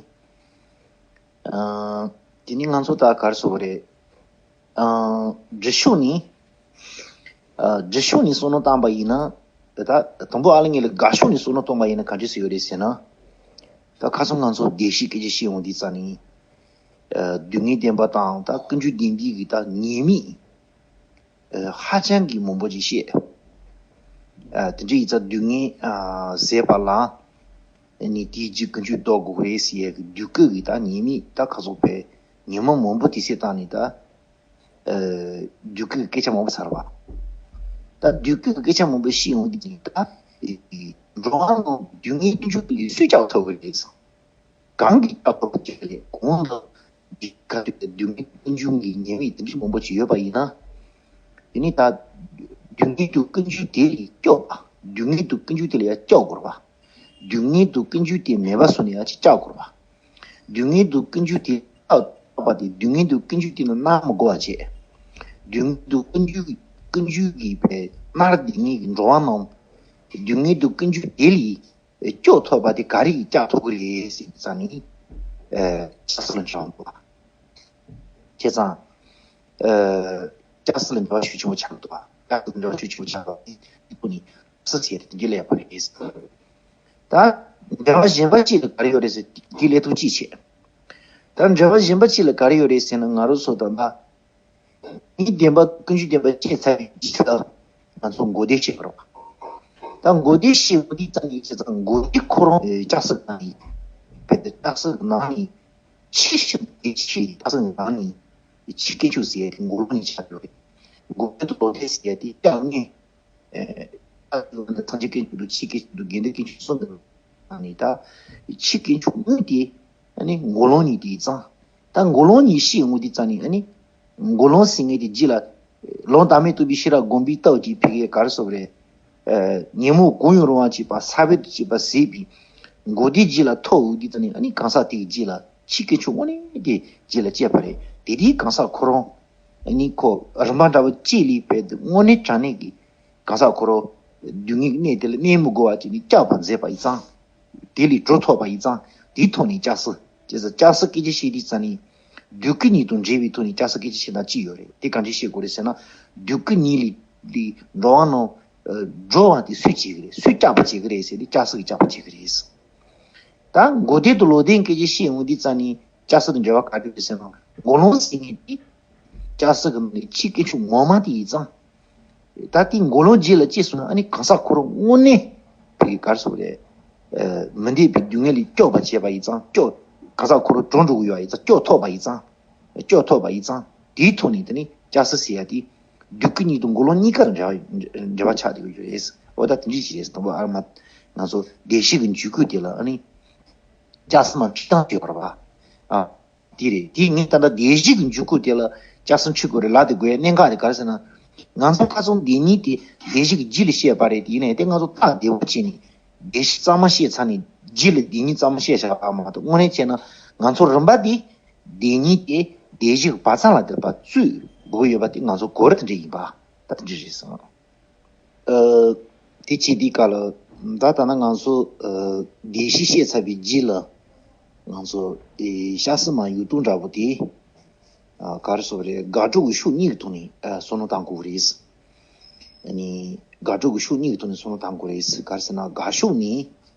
ཨ་དེ་ནི་ང་ཚོ་ད་ག་རེ་ཟེར་དགོས་རེད། ཨ་སྒྲུབ་ཕྱོགས་ནས། ཨ་སྒྲུབ་ཕྱོགས་ནས་བསམ་བློ་བཏང་པ་ཡིན་ན། ད་དང་པོ་ཨ་ལ་ངེས་ལ་དགག་ཕྱོགས་ནས་བསམ་བློ་གཏོང་པ་ཡིན་ན་ག་འདྲས་སེ་ཡོད་རེད་ཟེར་ན། ད་ཁ་སང་ང་ཚོ་བདེན་བཞིའི་སྐད་ཆ་བཤད་འོང་དུས་ཙང་ནི། ཨ་སྡུག་བསྔལ་བདེན་པ་དང་ད་ཀུན་འབྱུང་བདེན་པའི་གི་ད་ཉེས་དམིགས། ཨ་ཧ་ཅང་གི་མང་པོ་ཅིག་བཤད། ཨ་དེ་འདྲ་ཡིན་ཙང་སྡུག་བསྔལ་ཨ་ཟད་པ་ལ། ནི་དེའི་རྗེས་ཀུན་སྤྱོད་ལྡོག་དགོས་རེད་ཟེར་ཡས་ཀྱི་བདུད་བཀོད་ཀྱི་ད་ཉེས་དམིགས་ད་ཁ་སོགས་པའི་ཉེས་དམིགས་མང་པོ་དེ་སེལ་བཏང་ནས་ད་བདུད་བཀོད་ཀྱི་སྐད་ཆ་མང་པོ་ཚར་བ། ད་བདུད་བཀོད་ཀྱི་སྐད་ཆ་མང་པོ་བཤད་ཡོང་དུས་ཀྱི་ད་འགྲོ་བ་རྣམས་སྡུག་བསྔལ་ཀུན་སྤྱོད་ཀྱི་སུས་བསྐྱབ་ཐུབ་ཀྱི་རེད། གང་གིས་བསྐྱབ་ཐུབ་ཀྱི་རེད། གོང་ལ་འདི་ག་དུས་སྡུག་བསྔལ་ཀུན་འབྱུང་གི་ཉེས་དམིགས་དེ་འདྲ་མང་པོ་ཅིག་ཡོད་པ་ཡིན་ན། དེ་ནི་ད་སྡུག་བསྔལ་དུ་ཀུན་འབྱུང་དེ་ལས་སྐྱོབ་པ། སྡུག་བསྔལ་དུ་ཀུན་འབྱུང་དེ་ལས་ཡང་སྐྱོབ་དགོས་པ། སྡུག་བསྔལ་དུ་ཀུན་འབྱུང་དེ་མེད་པ་བཟོ་ནས་ཡང་ཅིག་བསྐྱབ་དགོས་པ། སྡུག་བསྔལ་དུ་ཀུན་འབྱུང་དེ་བསྐྱབ་པ་དེ་སྡུག་བསྔལ་དུ་ཀུན་འབྱུང་དེ་ནི་སྣང་མི་དགོས་པ་བྱས། སྡུག་བསྔལ་དུ་ཀུན་འབྱུང་ཀུན་འབྱུང་གི་བས་སྣང་བ་དེ་ཉིད་ཀྱི་འགྲོ་བ་རྣམས་སྡུག་བསྔལ་དུ་ཀུན་འབྱུང་དེ་ལས་སྐྱོབ་ཐུབ་པ་དེ་ག་རེ་གིས་བསྐྱབ་ཐུབ་ཀྱི་རེད་ཟེར་ཙང་ནི། ཨ། སྐྱབས་སུ་ལ་འབྲེལ་བ་འདུག་བ། བྱས་ཙང་། ཨ། སྐྱབས་སུ་ལ་འབྲེལ་བ་ཤུགས་ཆེན་པོ་ཆགས་འདུག་བ། སྐྱབས་སུ་ལ་འབྲེལ་བ་ཤུགས་ཆེན་པོ་ཆགས་པ་དེ་ཁོ་ནི་སྐྱབས་སུ་བྱས་ཏེ་དེ་འདྲ་ལས་པ་རེད། ད་འབྲེལ་བ་གཞན་པ་གཅིག་ལ་ག་རེ་ཡོད་རེད་ཟེར་དེ་ལས་ཐུགས་གཅིག་བྱས། ད་འབྲེལ་བ་གཞན་པ་གཅིག་ལ་ག་རེ་ཡོད་རེད་ཟེར་ན་ང་རང་ཚོ་ད་ལྟ། སྡུག་བསྔལ་བདེན་པ་ཀུན་འབྱུང་བདེན་པ་ཤེས་ཚར་བའི་རྗེས་ལ་ང་ཚོ་མགོ་བདེ་ཤེས་པ་རེད་བ། ད་མགོ་བདེ་ཤེས་པ་འདི་ཙམ་ཡིན་ཙང་མགོ་བདེ་ཁོ་རང་སྐྱབས་སུ་ལ་ཡིན། བས་ཏེ་སྐྱབས་སུ་ལ་ནང་ནས་ཆེས་ཤིན་ཏུ་ཆེས་སྐྱབས་སུ་ལ་ནང་ནས་ཆེས་དཀོན་མཆོག་ཟེར་ཡ་དེ་མགོ་ལོག་ནས་ཆགས་ཡོད་རེད། མགོ་བདེ་དུ་ལོག་བདེ་ཟེར་ཡ་དེ་སྐྱབས་གནས། ཨ། སངས་རྒྱས་དཀོན་མཆོག་དང་ཆོས་དཀོན་མཆོག་དང་དགེ་འདུན་དཀོན་མཆོག་གསུམ་གྱི་ནང་ནས་ད་ཆོས་དཀོན་མཆོག་དངོས་དེ་ཨ་ནི་མགོ་ལོག་ནས་དེ་ཙང་། ད་མགོ་ལོག་ནས་ཤེས་ཡོང་དུས་ཙང་ནས་ཨ་ནི་མགོ་ལོག་ཟེར་མཁན་དེ་རྗེས་ལ་ལུང་བདག་མེད་རྟོགས་པའི་ཤེས་རབ་སྒོམ་པའི་སྟོབས་ཀྱིས་ཕ་གིར་ག་རེ་ཟེར་དགོས་རེད། ཨ། ཉོན་མོངས་གང་ཡང་རུང་བ་བྱས་པ་ས་བོན་དུ་བྱས་པ་ཟད་པའི་མགོ་བདེ་རྗེས་ལ་ཐོབ་ཡོང་དུས་ཙང་ནས་ཨ་ནི་གང་ཟག་དེ་ཡི་རྗེས་ལ་ཆོས་དཀོན་མཆོག་དངོས་གནས་དེ་རྗེས་ལ་སྐྱེས་པ་རེད། དེ་དུས་གང་ཟག་ཁོ་རང་ཨ་ནི་ཁོ་རིམ་པ་འདྲ་བོ་གཅིག་ལས་བར་དུ་དངོས་གནས་དྲང་གནས་ཀྱི་གང་ཟག་ཁོ་རང་སྡུག་བསྔལ་གྱི་གནས་དེ་ལ་གནས་མི་དགོས་པ་བྱས་ནས་སྐྱབས་པ་མཛད་པ་ཡིན་ཙང་། དེ་ལས་གྲོལ་ཐུབ་པ་ཡིན་ཙང་དེའི་ཐོག་ནས་སྐྱབས་སུ། བྱས་ཙང་སྐྱབས་སུ་སྐད་ཆ་བཤད་དུས་ཙང་ནས་བདུད་བཀོད་ཉིད་དང་འབྲེལ་བའི་ཐོག་ནས་སྐྱབས་སུ་སྐད་ཆ་བཤད་སྟངས་གཅིག་ཡོད་རེད། དེ་གང་འདྲ་བཤད་དགོས་རེད་ཟེར་ན། བདུད་བཀོད་ཉིད་ལས་ལས་འགྲོ་བ་རྣམས་སྒྲོལ་བ་དེ་སུས་བྱེད་ཀྱི་རེད། སུས་སྐྱོབ་པ་བྱེད་ཀྱི་རེད་ཟེར་ཏེ་སྐྱབས་སུ་གིས་སྐྱོབ་པ་བྱེད་ཀྱི་རེད། ད་མགོ་བདེ་དུ་ལོག་བདེ་སྐད་ཆ་བཤད་ཡོང་དུས་ཙང་ནས་སྐྱབས་སུ་དང་འབྲེལ་བ་ག་རེ་ཡོད་ཟེར་ན། མགོ་ལོག་ཟེར་མཁན་དེ་སྐྱབས་སུ་གི་ནང་ནས་ཆོས་དཀོན་མཆོག་ངོ་མ་དེ་ཡིན་ཙང་། ད་དེ་མགོ་ལོག་རྗེས་ལ་སྐྱེས་སོང་ན་ཨ་ནི་གང་ཟག་ཁོ་རང་དངོས་གནས་དེ་ག་རེ་ཟེར་དགོས་རེད། ཨ། མི་འདོད་པའི་སྡུག་བསྔལ་ལས་སྐྱོབ་པ་བྱས་པ་ཡིན་ཙང་སྐྱོབ། གང་ཟག་ཁོ་རང་གྲོལ་འགྲོ་གི་ཡོད་པ་ཡིན་ཙང་སྐྱོབ་ཐུབ་པ་ཡིན་ཙང་། སྐྱོབ་ཐུབ་པ་ཡིན་ཙང་དེའི་ཐོག་ནས་དེ་ནི་སྐྱབས་སུ་ཟེར་ཡ་དེ་བདུད་བཀོད་ཉིད་དང་མགོ་ལོག་གཉིས་ཀར་འབྲེལ་བ་འབྲེལ་བ་ཆགས་བསྡད་ཀྱི་ཡོད་རེད། འོ་ད་དེ་འདྲ་ཞིག་རེད། དང་པོ་ཨ་མ་ང་ཚོ་བདེ་གཤེགས་ཀྱི་འཇུག་སྐུལ་དེ་ལ་ཨ་ནི་སྐྱབས་སུ་མ་ཁྲིད་སྟངས་ཡོད་རེད་པ། ཨ། དེ་རེད། དེ་ངས་ད་ལྟ་བདེ་གཤེགས་ཀྱི་འཇུག་སྐུལ་དེ་ལ་སྐྱབས་སུ་མཆི་དགོས་རེད་ལབ་དེ་དགོས་ཡ་གནད་འགག་དེ་ག་རེ་ཟེར་ན། ང་ཚོ་ཁ་སང་བདེན་གཉིས་དེ་བདེ་གཤེགས་ཀྱི་རྗེས་ལ་བཤད་པ་རེད། དེ་ཡིན་ནའི་དེ་ང་ཚོ་ཐག་བདེ་བོ་བྱས་ནས་བདེ་གཤེགས་གཙང་མ་བཤད་ཚར་ནས་རྗེས་ལ་བདེན་གཉིས་གཙང་མ་བཤད་བཞག་པ་མ་གཏོགས། དངོས་གནས་བྱས་ན་ང་ཚོ་རིམ་པ་དེ་བདེན་གཉིས་དེ་བདེ་གཤེགས་བག་ཚ་ལ་དེ་ཕར་བཙུད་དགོས་ཡོད་པ་དེ་ང་ཚོ་གོ་ར་དེ་འདྲ་ཡིན་པ། ད་དེ་འདྲ་རེད་སོང་། ཨ། དེ་བྱེད་དུས་སྐབས་ལ་ད་ད་ནི་ང་ཚོ་ཨ་བདེན་བཞི་བཤད་ཚར་བའི་རྗེས་ལ་ང་ཚོ་ཨེ་སྐྱབས་སུ་མ་ཡོང་དུས་འདྲ་པོ་དེ་ཨ་ག་རེ་ཟེར་དགོས་རེད། དགག་སྒྲུབ་ཀྱི་ཕྱོགས་གཉིས་ཀྱི་ཐོག་ནས་ཨ་བསམ་བློ་གཏང་དགོས་ཀྱི་རེད། ཨ་ནི་དགག་སྒྲུབ་ཀྱི་ཕྱོགས་གཉིས་ཀྱི་ཐོག་ནས་བསམ་བློ་གཏང་དགོས་རེད། ག་རེ་ཟེར་ན་དགག་ཕྱོགས་ནི།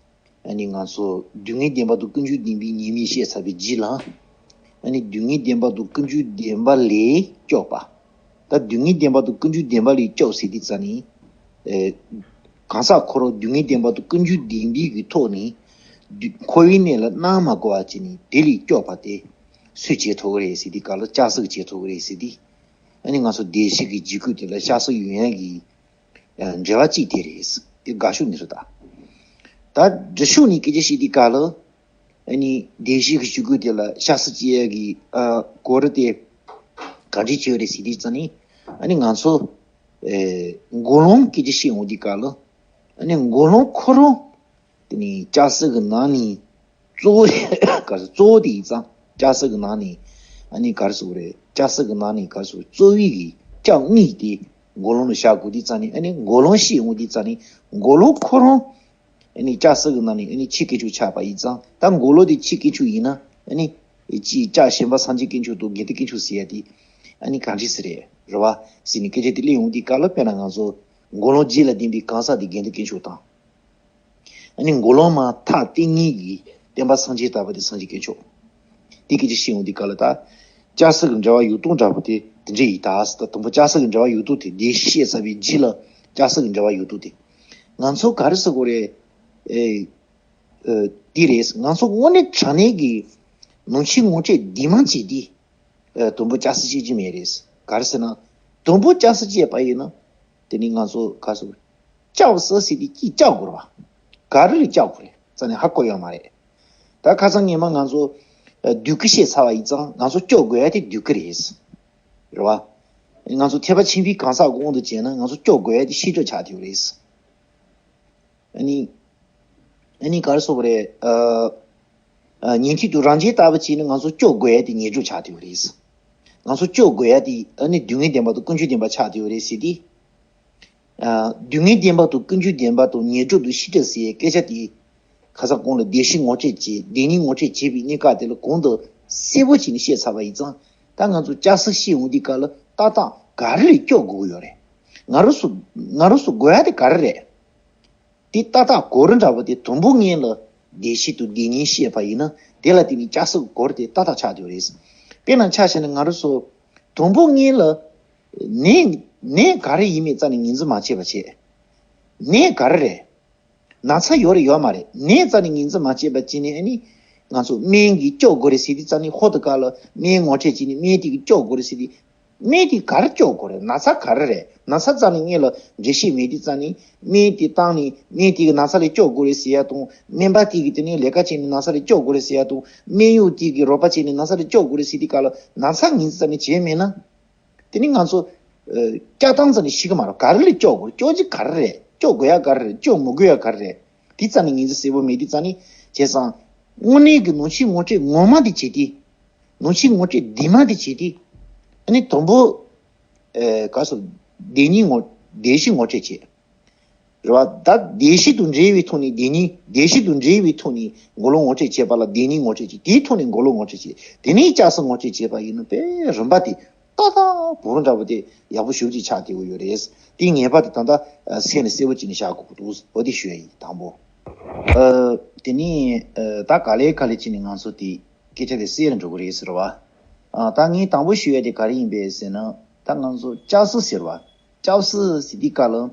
ཨ་ནི་ང་ཚོ་སྡུག་བསྔལ་བདེན་པ་དང་ཀུན་འབྱུང་བདེན་པའི་ཉེས་དམིགས་བཤད་ཚར་བའི་རྗེས་ལ། ཨ་ནི་སྡུག་བསྔལ་བདེན་པ་དང་ཀུན་འབྱུང་བདེན་པ་ལས་སྐྱོབ་པ། ད་སྡུག་བསྔལ་བདེན་པ་དང་ཀུན་འབྱུང་བདེན་པ་ལས་སྐྱོབ་ཟེར་དུས་ཙ་ནི། ཨེ། གང་ཟག་ཁོ་རང་སྡུག་བསྔལ་བདེན་པ་དང་ཀུན་འབྱུང་བདེན་པའི་གི་ཐོག་ནས། འཁོར་བའི་གནས་ལ་སྣང་མ་དགོས་པ་བྱས་ནས་དེ་ལས་སྐྱོབ་པ་དེ་སུས་བྱེད་ཐུབ་ཀྱི་རེད་ཟེར་དུས་སྐབས་ལ་སྐྱབས་སུ་བྱེད་ཐུབ་ཀྱི་རེད་ཟེར་དུས། ཨ་ནི་ང་ཚོ་བདེ་གཤེགས་ཀྱི་འཇུག་སྐུལ་དེ་ལ་སྐྱབས་སུ་ཡོང་ཡག་གི་འབྲེལ་བ་གཅིག་དེ་རེད། དེ་དགག་ཕྱོགས་ནས་རེད་ད། ད་སྒྲུབ་ཕྱོགས་ནས་སྐད་ཆ་བཤད་དུས་སྐབས་ལ། ཨ་ནི་བདེ་གཤེགས་ཀྱི་འཇུག་སྐུལ་དེ་ལ་སྐྱབས་སུ་བྱེད་ཡག་གི་ཨ་གོ་རིམ་དེ་ག་འདྲ་བྱས་ཡོད་རེད་ཟེར་དུས་ཙ་ནི། ཨ་ནི་ང་ཚོ་ཨེ་མགོ་ལོག་སྐད་ཆ་བཤད་ཡོང་དུས་སྐབས་ལ། ཨ་ནི་མགོ་ལོག་ཁོ་རང་དེ་ནི་སྐྱབས་སུ་གི་ནང་ནས་གཙོ་བོ་ག་རེ་གཙོ་བོ་དེ་ཡིན་ཙང་། སྐྱབས་སུ་གི་ནང་ནས་ཨ་ནི་ག་རེ་ཟེར་དགོས་རེད། སྐྱབས་སུ་གི་ནང་ནས་ག་རེ་ཟེར་དགོས་རེད། གཙོ་བོའི་གི་སྐྱབས་གཉིས་དེ་མགོ་ལོག་ལ་བཞག་དགོས་དུས་ཙ་ནི། ཨ་ནི་མགོ་ལོག་བཤད་ཡོང་དུས་ཙ་ནི་མགོ་ལོག་ཁོ་རང་ཨ་ནི་སྐྱབས་སུ་གི་ནང་ནས་ཨ་ནི་ཆོས་དཀོན་མཆོག་ཆགས་པ་ཡིན་ཙང་། ད་མགོ་ལོག་དེ་ཆོས་དཀོན་མཆོག་ཡིན་ན། ཨ་ནི་ཅིག་སྐྱབས་གཞན་པ་སངས་རྒྱས་དཀོན་མཆོག་དང་དགེ་འདུན་དཀོན་མཆོག་ཟེར་ཡ་དེ་ཨ་ནི་གང་འདྲ་ཟེར་རེད། རེད་བ། ཟེར་ནས་སྐད་ཆ་དེ་གླེང་ཡོང་དུས་སྐབས་ལ། དཔེར་ན་ང་ཚོ་མགོ་ལོག་རྗེས་ལ་ལྡན་པའི་གང་ཟག་དེ་དགེ་འདུན་དཀོན་མཆོག་དང་། ཨ་ནི་མགོ་ལོག་མ་ཐག་སྟེ་གཉིས་ཀྱི་བསྟན་པ་སངས་རྒྱས་དར་བ་དེ་སངས་རྒྱས་དཀོན་མཆོག་དེ་སྐད་ཆ་བཤད་ཡོང་དུས་སྐབས་ལ། ད་སྐྱབས་སུ་གི་འབྲེལ་བ་ཡོད་སྟངས་འདྲ་པོ་དེ་དེ་འདྲ་ཡིན་ད་ཟེར། ད་དང་པོ་སྐྱབས་སུ་གི་འབྲེལ་བ་ཡོད་སྟངས་དེ། བདེ་གཤེགས་བཤད་ཚར་བའི་རྗེས་ལ་སྐྱབས་སུ་གི་འབྲེལ་བ་ཡོད་སྟངས་དེ། ང་ཚོ་ག་རེ་ཟེར་དགོས་རེད། ཨེ། ཨ་འདི་རེད། ང་ཚོ་དངོས་གནས་དྲང་གནས་ཀྱི་ནང་ཆོས་ངོ་སྤྲོད་འདི་མ་བྱེད་དེ། ཨ་དུམ་བུ་སྐྱ་སེར་བཤད་རྒྱུ་མེད་རེད། ག་རེ་ཟེར་ན། དུམ་བུ་སྐྱ་སེར་བཤད་པ་ཡིན་ན། དེ་ནི་ང་ཚོ་ག་ཟེར། སྐྱབས་སུ་ཟེར་དེ་ཀྱིས་སྐྱབས་དགོས་རེད་བ། ག་རེ་ལ་སྐྱབས་དགོས་རེད་རྩ་ནས་ཧ་གོ་ཡོད་མ་རེད། ད་ཁ་སང་ངས་མ་ང་ཚོ་ཨ་བདུད་ཀྱི་བཤད་ཚར་བ་ཡིན་ཙང་ང་ཚོ་སྐྱོབ་དགོས་ཡ་དེ་བདུད་ཀྱི་རེད། རེད་བ། ང་ཚོ་ཐེག་པ་ཆེན་པོའི་གང་ཟག་གི་དབང་དུ་བྱས་ན་ང་ཚོ་སྐྱོབ་དགོས་ཡ་དེ་བཤད་སྒྲུབ་ཆགས་བསྡད་ཡོད་རེད། ཨ་ནི། ཨ་ནི་ག་རེ་ཟེར་དགོས་རེད། ཨ་ཨ་ཉན་ཐོས་དང་རང་རྒྱལ་ལྟ་བུ་བྱས་ནས་ང་ཚོ་སྐྱོབ་དགོས་ཡ་དེ་ཉེར་སྦྱོར་ཆགས་བསྡད་ཡོད་རེད། ང་ཚོ་སྐྱོབ་དགོས་ཡ་དེ་ཨ་ནི་སྡུག་བསྔལ་བདེན་པ་དང་ཀུན་འབྱུང་བདེན་པ་ཆགས་བསྡད་ཡོད་རེད་ཟེར་ཏེ། ཨ་སྡུག་བསྔལ་བདེན་པ་དང་ཀུན་འབྱུང་བདེན་པ་དང་ཉེར་སྦྱོར་དང་བཤད་སྒྲུབ་ཟེར་ཡའི་སྐད་ཆ་དེ། ཁ་སང་གོང་ལ་བདེན་བཞི་ངོ་སྤྲོད་བྱས་བདེན་གཉིས་ངོ་སྤྲོད་བྱས་པའི་གནས་སྐབས་དེ་ལ་གོང་དུ་གསལ་པོ་བྱས་ནས་བཤད་ཚར་བ་ཡིན་ཙང་། ད་ང་ཚོ་སྐྱབས་སུ་བཤད་འོང་དུས་སྐབས་ལ་ཏག་ཏག་ག་རེ་ལ་སྐྱོབ་དགོས་ཀྱི་ཡོད་རེད། ང་རང་ཚོ་ང་རང་ཚོ་དགོས་ཡ་དེ་ག་རེ་རེད། དེ་ཏག་ཏག་གོ་རིམ་འདྲ་པོ་དེ་དུམ་བུ་ལྔ་ལ་བདེན་བཞི་དང་བདེན་གཉིས་བཤད་པ་ཡིན་ན་དེ་ལ་བརྟེན་ནས་སྐྱབས་སུ་གོ་རིམ་དེ་ཏག་ཏག་ཆགས་ཡོད་རེད། དཔེར་ན་ཆ་བཞག་ན་ང་རང་ཚོ་དུམ་བུ་ལྔ་ལ་ནད་ནད་ག་རེ་ཡིན་མིན་རྩ་ནས་ངོས་འཛིན་མ་བྱས་པ་བྱས། ནད་ག་རེ་རེད། ན་ཚ་ཡོད་རེད་ཡོད་མ་རེད། ནད་རྩ་ནས་ངོས་འཛིན་མ་བྱས་པ་བྱས་ནས་ཨ་ནི་ང་ཚོ་སྨན་གྱིས་སྐྱོབ་དགོས་རེད་ཟེར་དུས་རྩ་ནས་ཧོ་དུ་ཀ་ལ་སྨན་ངོ་སྤྲོད་བྱས་ནས་སྨན་དེ་གིས་སྐྱོབ་དགོས་རེད་ཟེར་དུས། སྨན་དེ་ག་རེ་སྐྱོབ་དགོས་རེད། ན་ཚ་ག་རེ་རེད། ན་ཚ་རྩ་ནས་སྔོན་ལ་འགྲེལ་བཤད་མེད་དུས་རྩ་ནས་སྨན་དེ་བཏང་ནས་སྨན་དེ་གིས་ན་ཚ་ལས་སྐྱོབ་དགོས་རེད་ཟེར་ཡ་དང་སྨན་པ་དེ་གིས་དེ་ནས་ལས་ཀ་བྱས་ནས་ན་ཚ་ལས་སྐྱོབ་དགོས་རེད་ཟེར་ཡ་དང་སྨན་གཡོག་དེ་གིས་རོགས་པ་བྱས་ནས་ན་ཚ་ལས་སྐྱོབ་དགོས་རེད་ཟེར་དུས་སྐབས་ལ་ན་ཚ་ངོས་འཛིན་རྩ་ནས་བྱས་མེད་ན། དེ་ནི་ང་ཚོ་ཨ་སྐྱོབ་སྟངས་རྩ་ནས་ཤེས་ཀྱི་མ་རེད། ག་རེ་ལ་སྐྱོབ་དགོས། སྐྱོབ་རྒྱུ་ག་རེ་རེད། སྐྱོབ་དགོས་ཡ་ག་རེ་རེད། སྐྱོབ་མི་དགོས་ཡ་ག་རེ་རེད། དེ་རྩ་ནས་ངོས་འཛིན་གསལ་པོ་མེད་དུས་རྩ་ནས་བྱས་ཙང་། དངོས་གནས་ཀྱི་ནང་ཆོས་ངོ་སྤྲོད་ངོ་མ་དེ་བྱེད་དུས། ནང་ཆོས་ངོ་སྤྲོད་བདེན་མ་དེ་བྱེད་དུས། ཨ་ནི་དང་པོ། ཨེ་ག་སོ། བདེན་གཉིས་ངོ་། བདེན་བཞི་ངོ་སྤྲོད་བྱེད། རེད་བ། ད་བདེན་བཞི་དང་འབྲེལ་བའི་ཐོག་ནས་བདེན་གཉིས། བདེན་བཞི་དང་འབྲེལ་བའི་ཐོག་ནས་འགོག་བློ་ངོ་སྤྲོད་བྱེད་པ་ལ་བདེན་གཉིས་ངོ་སྤྲོད་བྱེད། དེའི་ཐོག་ནས་འགོག་བློ་ངོ་སྤྲོད་བྱེད། དེ་ནས་སྐྱབས་སུ་ངོ་སྤྲོད་བྱེད་པ་ཡིན་ན་དཔེ་རིམ་པ་དེ་ཏག་ཏག་བང་རིམ་འདྲ་པོ་དེ་ཡག་པོ་ཞེ་པོ་ཅིག་ཆགས་བསྡད་ཀྱི་ཡོད་རེད། དེའི་ངེས་པ་དེ་ད་ལྟ་ཨ་སེམས་ལ་གསལ་པོ་བྱས་ནས་བཞག་དགོས་ཀྱི་འདུག་འོ་དེ་ཞུ་ཡ་ཡིན་དང་པོ། ཨ་དེ་ནས་ཨ་ད་ག་ལེ་ག་ལེ་བྱས་ནས་ང་ཚོ་དེ་སྐད་ཆ་དེ་སེལ་འགྲོ་གི་རེད་ཟེར་བ། ཨ་ད་ངས་དང་པོ་ཞུ་ཡ་དེ་ག་རེ་ཡིན་པས་ཟེར་ན། ད་ང་ཚོ་སྐྱབས་སུ་ཟེར་བ། སྐྱབས་སུ་ཟེར་དུས་སྐབས་ལ།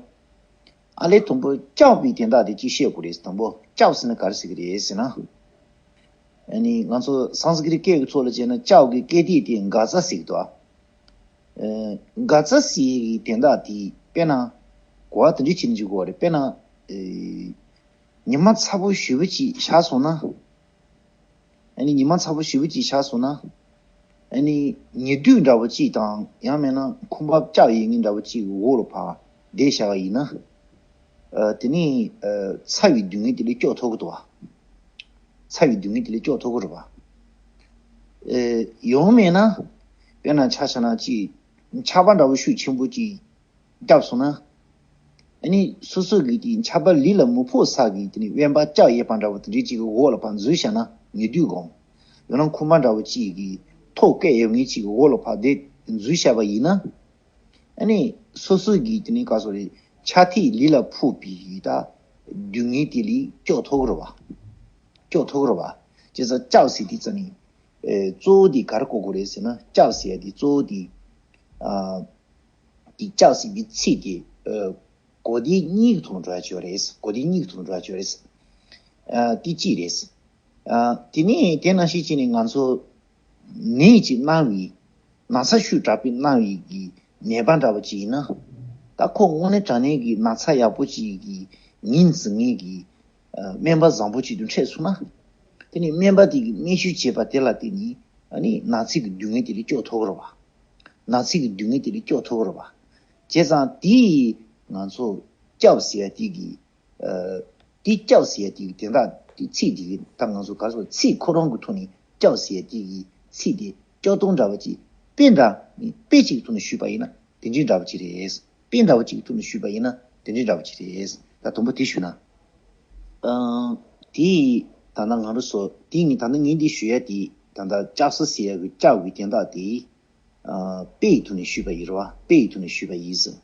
ཨ་ལས་དང་པོ་སྐྱབས་པའི་དོན་དག་དེ་གཅིག་བཤད་དགོས་རེད། དང་པོ་སྐྱབས་ཟེར་ན་ག་རེ་ཟེར་གི་རེད་ཟེར་ན། ཨ་ནི་ང་ཚོ་སཾ་སྐྲྀཏ་སྐད་ཀྱི་ཚོགས་ལ་བྱས་ན་སྐྱབས་ཀྱི་སྐད་དེ་དེ་དགག་བྱ་ཟེར་གི་འདུག་ཨ། ཨ་དགག་བྱ་ཟེར་གི་དོན་དག་དེ་དཔེར་ན། གོ་བ་དེ་འདྲ་བྱས་ནས་འཇུག་དགོས་རེད། དཔེར་ན། ཨེ་ཉི་མ་ཚ་པོ་ཞེ་པོ་ཅིག་ཤར་སོང་ན། ཨ་ནི་ཉི་མ་ཚ་པོ་ཞེ་པོ་ཅིག་ཤར་སོང་ན། ཨ་ནི་ཉི་གདུགས་འདྲ་པོ་ཅིག་དང་ཡང་མིན་ན་ཁང་པ་བཅག་ཡས་ངན་འདྲ་པོ་ཅིག་གི་འོག་ལ་ཕར་བསྡད་བཞག་པ་ཡིན་ན། ཨ་དེ་ནི་ཨ་ཚ་བའི་སྡུག་བསྔལ་དེ་ལས་སྐྱོབ་ཐུབ་ཀྱི་འདུག་བ། ཚ་བའི་སྡུག་བསྔལ་དེ་ལས་སྐྱོབ་ཐུབ་ཀྱི་རེད་བ། ཨེ་ཡང་མིན་ན། དཔེར་ན་ཆ་བཞག་ན་ཅིག་ཆར་པ་འདྲ་པོ་ཤུགས་ཆེན་པོ་ཅིག་བརྒྱབ་སོང་ན། ཨ་ནི་སོ་སོ་གིས་དེ་ཆར་པ་ལུས་ལ་མི་ཕོག་ས་གི་དེ་ནི་དབེན་པ་བཅག་ཡས་པ་འདྲ་པོ་དེ་འདྲའི་ཅིག་གི་འོག་ལ་ཕར་འཛུལ་བཞག་ན་ཉི་གདུགས་སྒང་། ཡང་ན་ཁང་པ་འདྲ་པོ་ཅིག་གི་ཐོག་བཀལ་ཡས་ངན་ཅིག་གི་འོག་ལ་ཕར་དེ་འཛུལ་བཞག་པ་ཡིན་ན། ཨ་ནི་སོ་སོ་གིས་དེ་ནི་ག་སོ་རེད། ཆར་ཐིགས་ལུས་ལ་ཕོག་པའི་ད་སྡུག་བསྔལ་དེ་ལས་སྐྱོབ་ཐུབ་ཀྱི་རེད་བ། སྐྱོབ་ཐུབ་ཀྱི་རེད་བ། བྱས་ཙང་སྐྱབས་ཟེར་དུས་ཙ་ནི། ཨེ་གཙོ་བོ་དེ་ག་རེ་གོ་དགོས་རེད་ཟེར་ན། སྐྱབས་ཟེར་ཡ་དེ་གཙོ་བོ་དེ། ཨ། དེ་སྐྱབས་ཟེར་དེ་ཚིག་དེ་ཨ་གོ་དེ་གཉིས་ཀྱི་ཐོག་ནས་འགྲོ་ཡ་ཅིག་ཡོད་རེད། གོ་དེ་གཉིས་ཀྱི་ཐོག་ནས་འགྲོ་ཡ་ཅིག་ཡོད་རེད། ཨ་དེ་གཅིག་རེད། ཨ་དེ་ནས་དེ་ནང་བཞིན་བྱས་ནས་ང་ཚོ་ནད་ཅིག་ན་བའི་ན་ཚ་ཤུགས་དྲག་པོས་ན་བའི་གི་ནད་པ་འདྲ་པོ་ཅིག་ཡིན་ན། ད་ཁོ་དངོས་གནས་དྲང་གནས་ཀྱི་ན་ཚ་ཡག་པོ་ཅིག་གི་ཉིན་ཟིན་ངེས་ཀྱི་ཨ་སྨན་པ་བཟང་པོ་ཅིག་ཏུ་འཕྲད་སོང་ན། དེ་ནས་སྨན་པ་དེ་གིས་སྨན་ཞུ་བྱས་པ་དེ་ལ་བརྟེན་ནས་ཨ་ནི་ན་ཚ་གི་སྡུག་བསྔལ་དེ་ལས་སྐྱོབ་ཐུབ་ཀྱི་རེད་བ། ན་ཚ་གི་སྡུག་བསྔལ་དེ་ལས་སྐྱོབ་ཐུབ་ཀྱི་རེད་བ། བྱས་ཙང་དེ་ང་ཚོ་སྐྱབས་ཟེར་ཡ་དེ་གི་ཨ་དེ་སྐྱབས་ཟེར་ཡ་དེ་གི་དེ་འདྲ་དེ་ཚིག་དེ་གི་ད་ང་ཚོ་ག་རེ་ཟེར། ཚིག་ཁོ་རང་གི་ཐོག་ནས་སྐྱབས་ཟེར་ཡ་དེ་གི་ཚིག་དེ་སྐྱོབ་སྟངས་འདྲ་བ་ཅིག་དཔེ་འདྲ་དཔེ་གཅིག་གི་ཐོག་ནས་ཞུས་པ་ཡིན་ན་དེ་འདྲའི་འདྲ་བ་ཅིག་རེད། དཔེ་འདྲ་བ་གཅིག་གི་ཐོག་ནས་ཞུས་པ་ཡིན་ན་དེ་འདྲའི་འདྲ་བ་ཅིག་རེད། ད་དང་པོ་དེ་ཞུས་ན། ཨང་། དེ་ད་ལྟ་ང་རང་ཚོ་དེ་ངས་ད་ལྟ་ངས་འདི་ཞུ་ཡ་དེ་ད་ལྟ་སྐྱབས་སུ་ཟེར་ཡ་གི་སྐྱབས་ཀྱི་དོན་དག་དེ། ཨ་དཔེ་ཡི་ཐོག་ནས་ཞུས་པ་ཡིན་རེད་བ། དཔེ་ཡི་ཐོག་ནས་ཞུས་པ་ཡིན་ཟེར།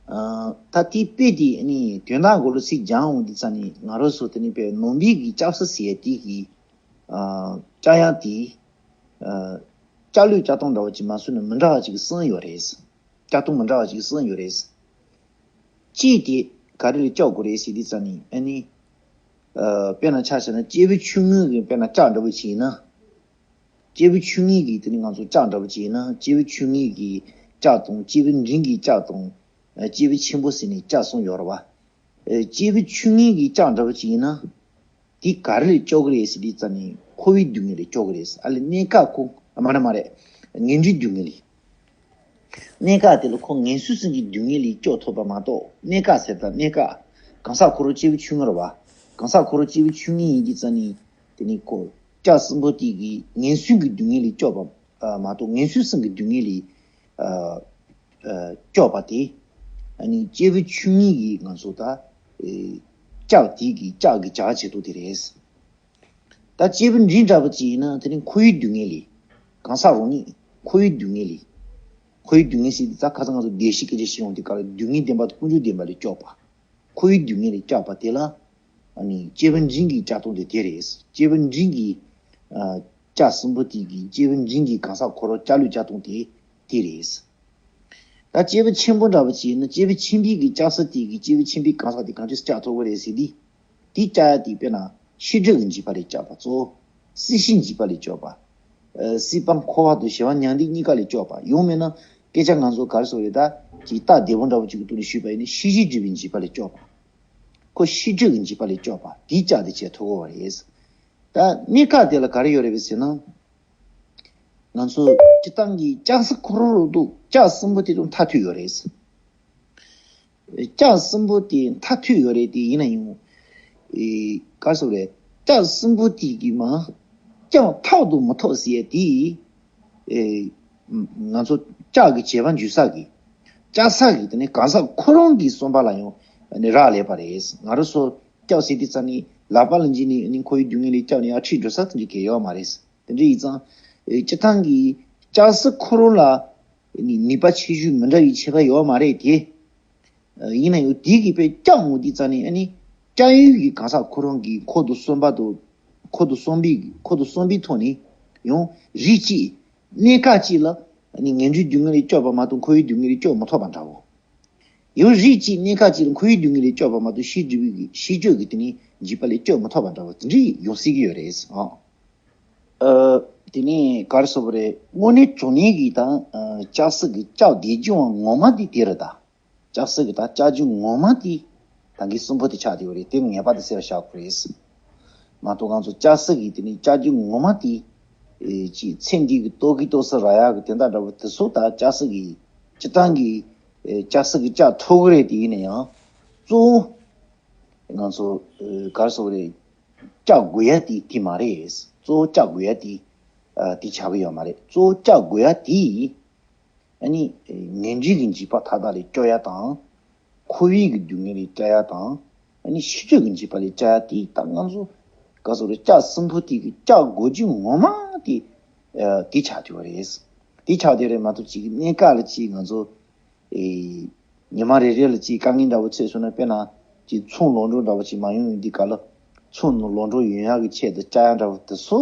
ཨ་ད་དེ་དཔེ་དེ་ནི་དོན་དག་གོ་ལོ་ཚིག་སྦྱང་འོང་དུས་ཙ་ནི་ང་རང་ཚོ་དེ་ནི་དཔེ་ནང་པའི་གི་སྐྱབས་སུ་ཟེར་ཡ་དེ་གི་ཨ་སྐྱབས་ཡ་དེ་ཨ་སྐྱབས་ལུགས་སྐྱབས་སྟངས་འདྲ་བ་ཅིག་མ་སུ་ནི་མི་འདྲ་བ་ཅིག་གསུངས་ཡོད་རེད། སྐྱབས་སྟངས་མི་འདྲ་བ་ཅིག་གསུངས་ཡོད་རེད། གཅིག་དེ་ག་རེ་ལ་སྐྱབས་དགོས་རེད་ཟེར་དུས་ཙ་ནི་ཨ་ནི། ཨ་དཔེར་ན་ཆ་བཞག་ན་སྐྱེས་བུ་ཆུང་ངུ་གི་དཔེར་ན་ལྕགས་འདྲ་བོ་ཅིག་ཡིན་ན། སྐྱེས་བུ་ཆུང་ངུ་གི་དེ་ནི་ང་ཚོ་ལྕགས་འདྲ་བོ་ཅིག་ཡིན་ན། སྐྱེས་བུ་ཆུང་ངུ་གི་ལྕགས་དང་། སྐྱེས་བུ་འབྲིང་གི་ལྕགས་དང་། ཨ་སྐྱེས་བུ་ཆེན་པོ་ཟེར་ནས་ལྕགས་གསུམ་ཡོད་རེད་བ། ཨ་སྐྱེས་བུ་ཆུང་ངུ་གི་ལྕགས་འདྲ་བོ་ཅིག་ཡིན་ན། དེ་ག་རེ་ལས་སྐྱོབ་གི་རེད་ཟེར་དུས་ཙ་ནི་འཁོར་བའི་སྡུག་བསྔལ་ལས་སྐྱོབ་གི་རེད། ཨ་ལས་གནས་སྐབས་ཁོ་ཨ་མ་རེད་མ་རེད། ངན་འགྲོའི་སྡུག་བསྔལ་ལས། གནས་སྐབས་དེ་ལ་ཁོ་ངན་སོང་གསུམ་གྱི་སྡུག་བསྔལ་ལས་སྐྱོབ་ཐུབ་པ་མ་གཏོགས། གནས་སྐབས་ཟེར་ད་གནས་སྐབས་གང་ཟག་འཁོར་བ་སྐྱེས་བུ་ཆུང་ངུ་རེད་བ། གང་ཟག་འཁོར་བ་སྐྱེས་བུ་ཆུང་ངུ་ཡིན་གྱི་ཙ་ནི་དེ་ནི་ཁོ་ལྕགས་གསུམ་པོ་དེ་གི་ངན་སོང་གི་སྡུག་བསྔལ་ལས་སྐྱོབ་པ་ཨ་མ་གཏོགས། ངན་སོང་གསུམ་གྱི་སྡུག་བསྔལ་ལས་ཨ་ཨ་སྐྱོབ་པ་དེ་ཨ་ནི་སྐྱེས་བུ་ཆུང་ངུ་གི་ང་ཚོ་ད་ཨེ་ལྕགས་དེ་གི་ལྕགས་ཀྱི་བྱ་བྱེད་དོ་དེ་རེད། ད་སྐྱེས་བུ་འབྲིང་འདྲ་པོ་ཅིག་ཡིན་ན་དེ་ནི་འཁོར་བའི་སྡུག་བསྔལ་ལས། གང་ཟག་རང་ཉིད་འཁོར་བའི་སྡུག་བསྔལ་ལས། འཁོར་བའི་སྡུག་བསྔལ་ཟེར་དུས་ད་ཁ་སང་ང་ཚོ་བདེ་གཤེགས་སྐད་ཆ་བཤད་ཡོང་དུས་སྐབས་ལ་སྡུག་བསྔལ་བདེན་པ་དང་ཀུན་འབྱུང་བདེན་པ་ལས་སྐྱོབ་པ། འཁོར་བའི་སྡུག་བསྔལ་ལས་སྐྱོབ་པ་དེ་ལ་ཨ་ནི་སྐྱེས་བུ་འབྲིང་གི་ལྕགས་དང་དེ་དེ་རེད། སྐྱེས་བུ་འབྲིང་གི་ཨ་ལྕགས་གསུམ་པོ་དེ་གི་སྐྱེས་བུ་འབྲིང་གི་གང་ཟག་འཁོར་བ་སྐྱབས་ལུས་ལྕགས་དང་དེ་དེ་རེད། ད་སྐྱེས་བུ་ཆེན་པོ་འདྲ་པོ་ཅིག་ཡིན་ན་སྐྱེས་བུ་ཆེན་པོའི་གི་ལྕགས་སྲེད་དེ་གི་སྐྱེས་བུ་ཆེན་པོའི་གང་ཟག་དེ་གང་ཅི་ལྕགས་ཐོག་པོ་རེད་ཟེར་དུས། དེ་ལྕགས་ཡ་དེ་དཔེར་ན་ཤེས་སྒྲིབ་ཀྱི་འཇིགས་པ་ལས་སྐྱོབ་པ་གཙོ། སྲིད་ཞིའི་འཇིགས་པ་ལས་སྐྱོབ་པ། ཨ་སྲིད་པ་འཁོར་བ་དང་ཞི་བ་མྱང་འདས་གཉིས་ཀ་ལས་སྐྱོབ་པ། ཡང་མིན་ན་སྐད་ཆ་ང་ཚོ་ག་རེ་ཟེར་རེད་ད། ཅིག་སྟབས་བདེ་པོ་འདྲ་པོ་ཅིག་གི་ཐོག་ནས་ཞུས་པ་ཡིན་ན་ཤེས་བྱའི་སྒྲིབ་པའི་འཇིགས་པ་ལས་སྐྱོབ་པ། ཁོ་ཤེས་སྒྲིབ་ཀྱི་འཇིགས་པ་ལས་སྐྱོབ་པ། དེའི་ལྕགས་དེ་བྱེད་ཐུབ་ཀྱི་ཡོད་རེད། ད་གནས་སྐབས་དེ་ལ་ག་རེ་ཡོད་རེད་པས་ཟེར་ན། ང་ཚོ་སྤྱིར་བཏང་གི་ལྕགས་སྲེད་འཁོར་བ་རོལ་དུ་ལྕགས་གསུམ་པོ་དེ་དང་མཐར་ཐུག་ཡོད་རེད། ལྕགས་གསུམ་པོ་དེ་མཐར་ཐུག་ཡོད་རེད་དེ་ཡིན་ན་ཡང་། ཨེ་ག་རེ་ཟེར་རེད། ལྕགས་གསུམ་པོ་དེ་གི་མ་ཀྱང་ཐོག་ཏུ་མི་ཐོགས་ཟེར་ཡ་དེ། ཨེ་ང་ཚོ་ལྕགས་ཀྱི་བྱེད་པ་འཇུག་ས་གི། བཅའ་ས་གི་དེ་ནི་གང་ཟག་ཁོ་རང་གི་བསམ་པ་ལ་ཡང་ནི་རག་ལས་པ་རེད། ང་རང་ཚོ་ལྕགས་ཟེར་དུས་ཙ་ནི་ལག་པ་ལ་འཇིགས་ནས་ནི་འཁོར་བའི་སྡུག་བསྔལ་ལས་སྐྱོབ་ནས་ཡར་ཁྲིད་འགྲོ་ས་དེ་འདྲ་གང་ཡོད་མ་རེད། དེ་འདྲ་ཡིན་ཙང་། ཨེ་སྤྱིར་བཏང་གི་ལྕགས་སྲེད་འཁོར་བ་ལ་ནི་ནུས་པ་ཆེ་ཆུང་མི་འདྲ་བའི་ཁྱད་པར་ཡོད་མ་རེད་དེ། ཡིན་ན་ཡང་དེ་གི་དཔེ་སྐྱབས་འོང་དུས་ཙ་ནི་ཨ་ནི་སྐྱབས་ཡུལ་གྱི་གང་ཟག་ཁོ་རང་གི་འཁོར་དང་གསུམ་པ་དང་། འཁོར་དང་གསུམ་པའི་འཁོར་དང་གསུམ་པའི་ཐོག་ནས་ཡང་རིགས་གཅིག་གནས་སྐབས་གཅིག་ལ་ཨ་ནི་ངན་འགྲོའི་སྡུག་བསྔལ་ལས་སྐྱོབ་པ་མ་གཏོགས་འཁོར་བའི་སྡུག་བསྔལ་ལས་སྐྱོབ་མི་ཐུབ་པ་འདྲ་བོ། ཡང་རིགས་གཅིག་གནས་སྐབས་གཅིག་ལ་འཁོར་བའི་སྡུག་བསྔལ་ལས་སྐྱོབ་པ་མ་གཏོགས་ཤེས་སྒྲིབ་ཀྱི་ཤེས་སྒྲིབ་ཀྱི་དེ་ནི་འཇིགས་པ་ལས་སྐྱོབ་མི་ཐུབ་པ་འདྲ་བོ་དེ་འདྲ་ཡོང་སྲིད་ཀྱི་ཡོད་རེད་ཨང་། ཨ། དེ་ནས་ག་རེ་ཟེར་དགོས་རེད། དངོས་གནས་དྲང་གནས་ཀྱི་དང་། ཨ། ལྕགས་སྲེད་ཀྱི་ལྕགས་བསྡད་རྒྱུ་ངོ་མ་དེ་དེ་རེད་ད། ལྕགས་སྲེད་ཀྱི་ད་ལྕགས་རྒྱུ་ངོ་མ་དེ་ད་གིན་གསུམ་པོ་དེ་ཆགས་བསྡད་ཡོད་རེད། དེ་ངེས་པར་དུ་གསལ་བར་བྱ་དགོས་རེད། མ་གཏོགས་ང་ཚོ་ལྕགས་སྲེད་ཀྱི་དེ་ནི་ལྕགས་རྒྱུ་ངོ་མ་དེ། ཨེ་ཅིག་ཚེ་འདི་གི་ལྟོ་གི་ལྟོ་ས་ར་ཡག་གི་དེ་འདྲ་འདྲ་བོ་དེ་ཚོ་ད་ལྕགས་སྲེད་ཀྱི་སྤྱིར་བཏང་གི་ཨེ་ལྕགས་སྲེད་ཀྱི་ལྕགས་ཐོག་གི་རེད། དེ་ཡིན་ན་ཡང་གཙོ་བོ་ང་ཚོ་ཨེ་ག་རེ་ཟེར་དགོས་རེད། ལྕགས་དགོས་ཡ་དེ་དེ་མ་རེད། གཙོ་བོ་ལྕགས་དགོས་ཡ་དེ་ཨ་དེ་ཆགས་ཀྱི་ཡོད་མ་རེད། གཙོ་བོ་ལྕགས་དགོས་ཡ་དེ། ཨ་ནི་ངན་འགྲོའི་གི་འཇིགས་པ་མཐའ་དག་ལས་སྐྱོབ་ཡ་དང་། འཁོར་བའི་གི་སྡུག་བསྔལ་ལས་སྐྱོབ་ཡ་དང་། ཨ་ནི་ཤེས་སྒྲིབ་ཀྱི་འཇིགས་པ་ལས་སྐྱོབ་ཡ་དེ་ད་ང་ཚོ་ག་ཟེར་རེད། ལྕགས་གསུམ་པོ་དེ་གི་ལྕགས་དགོས་རྒྱུ་ངོ་མ་དེ་ཨ་དེ་ཆགས་བསྡད་པ་རེད། དེ་ཆགས་བསྡད་རེད་མ་གཏོགས་ཅིག་གནས་སྐབས་ལ་ཅིག་ང་ཚོ་ཨེ་ཉི་མ་རེ་རེ་ལ་ཅིག་དཀའ་ངལ་འདྲ་བོ་འཕྲད་སོང་ན། དཔེར་ན་ཅིག་ཚོང་ལམ་འགྲོ་འདྲ་བོ་ཅིག་མ་ཡོང་ཡོང་དུས་སྐབས་ལ། ཚོང་ལམ་འགྲོ་ཡོང་ཡག་གི་ཆེད་དུ་ལྕགས་ཡ་འདྲ་བོ་དེ་ཚོ་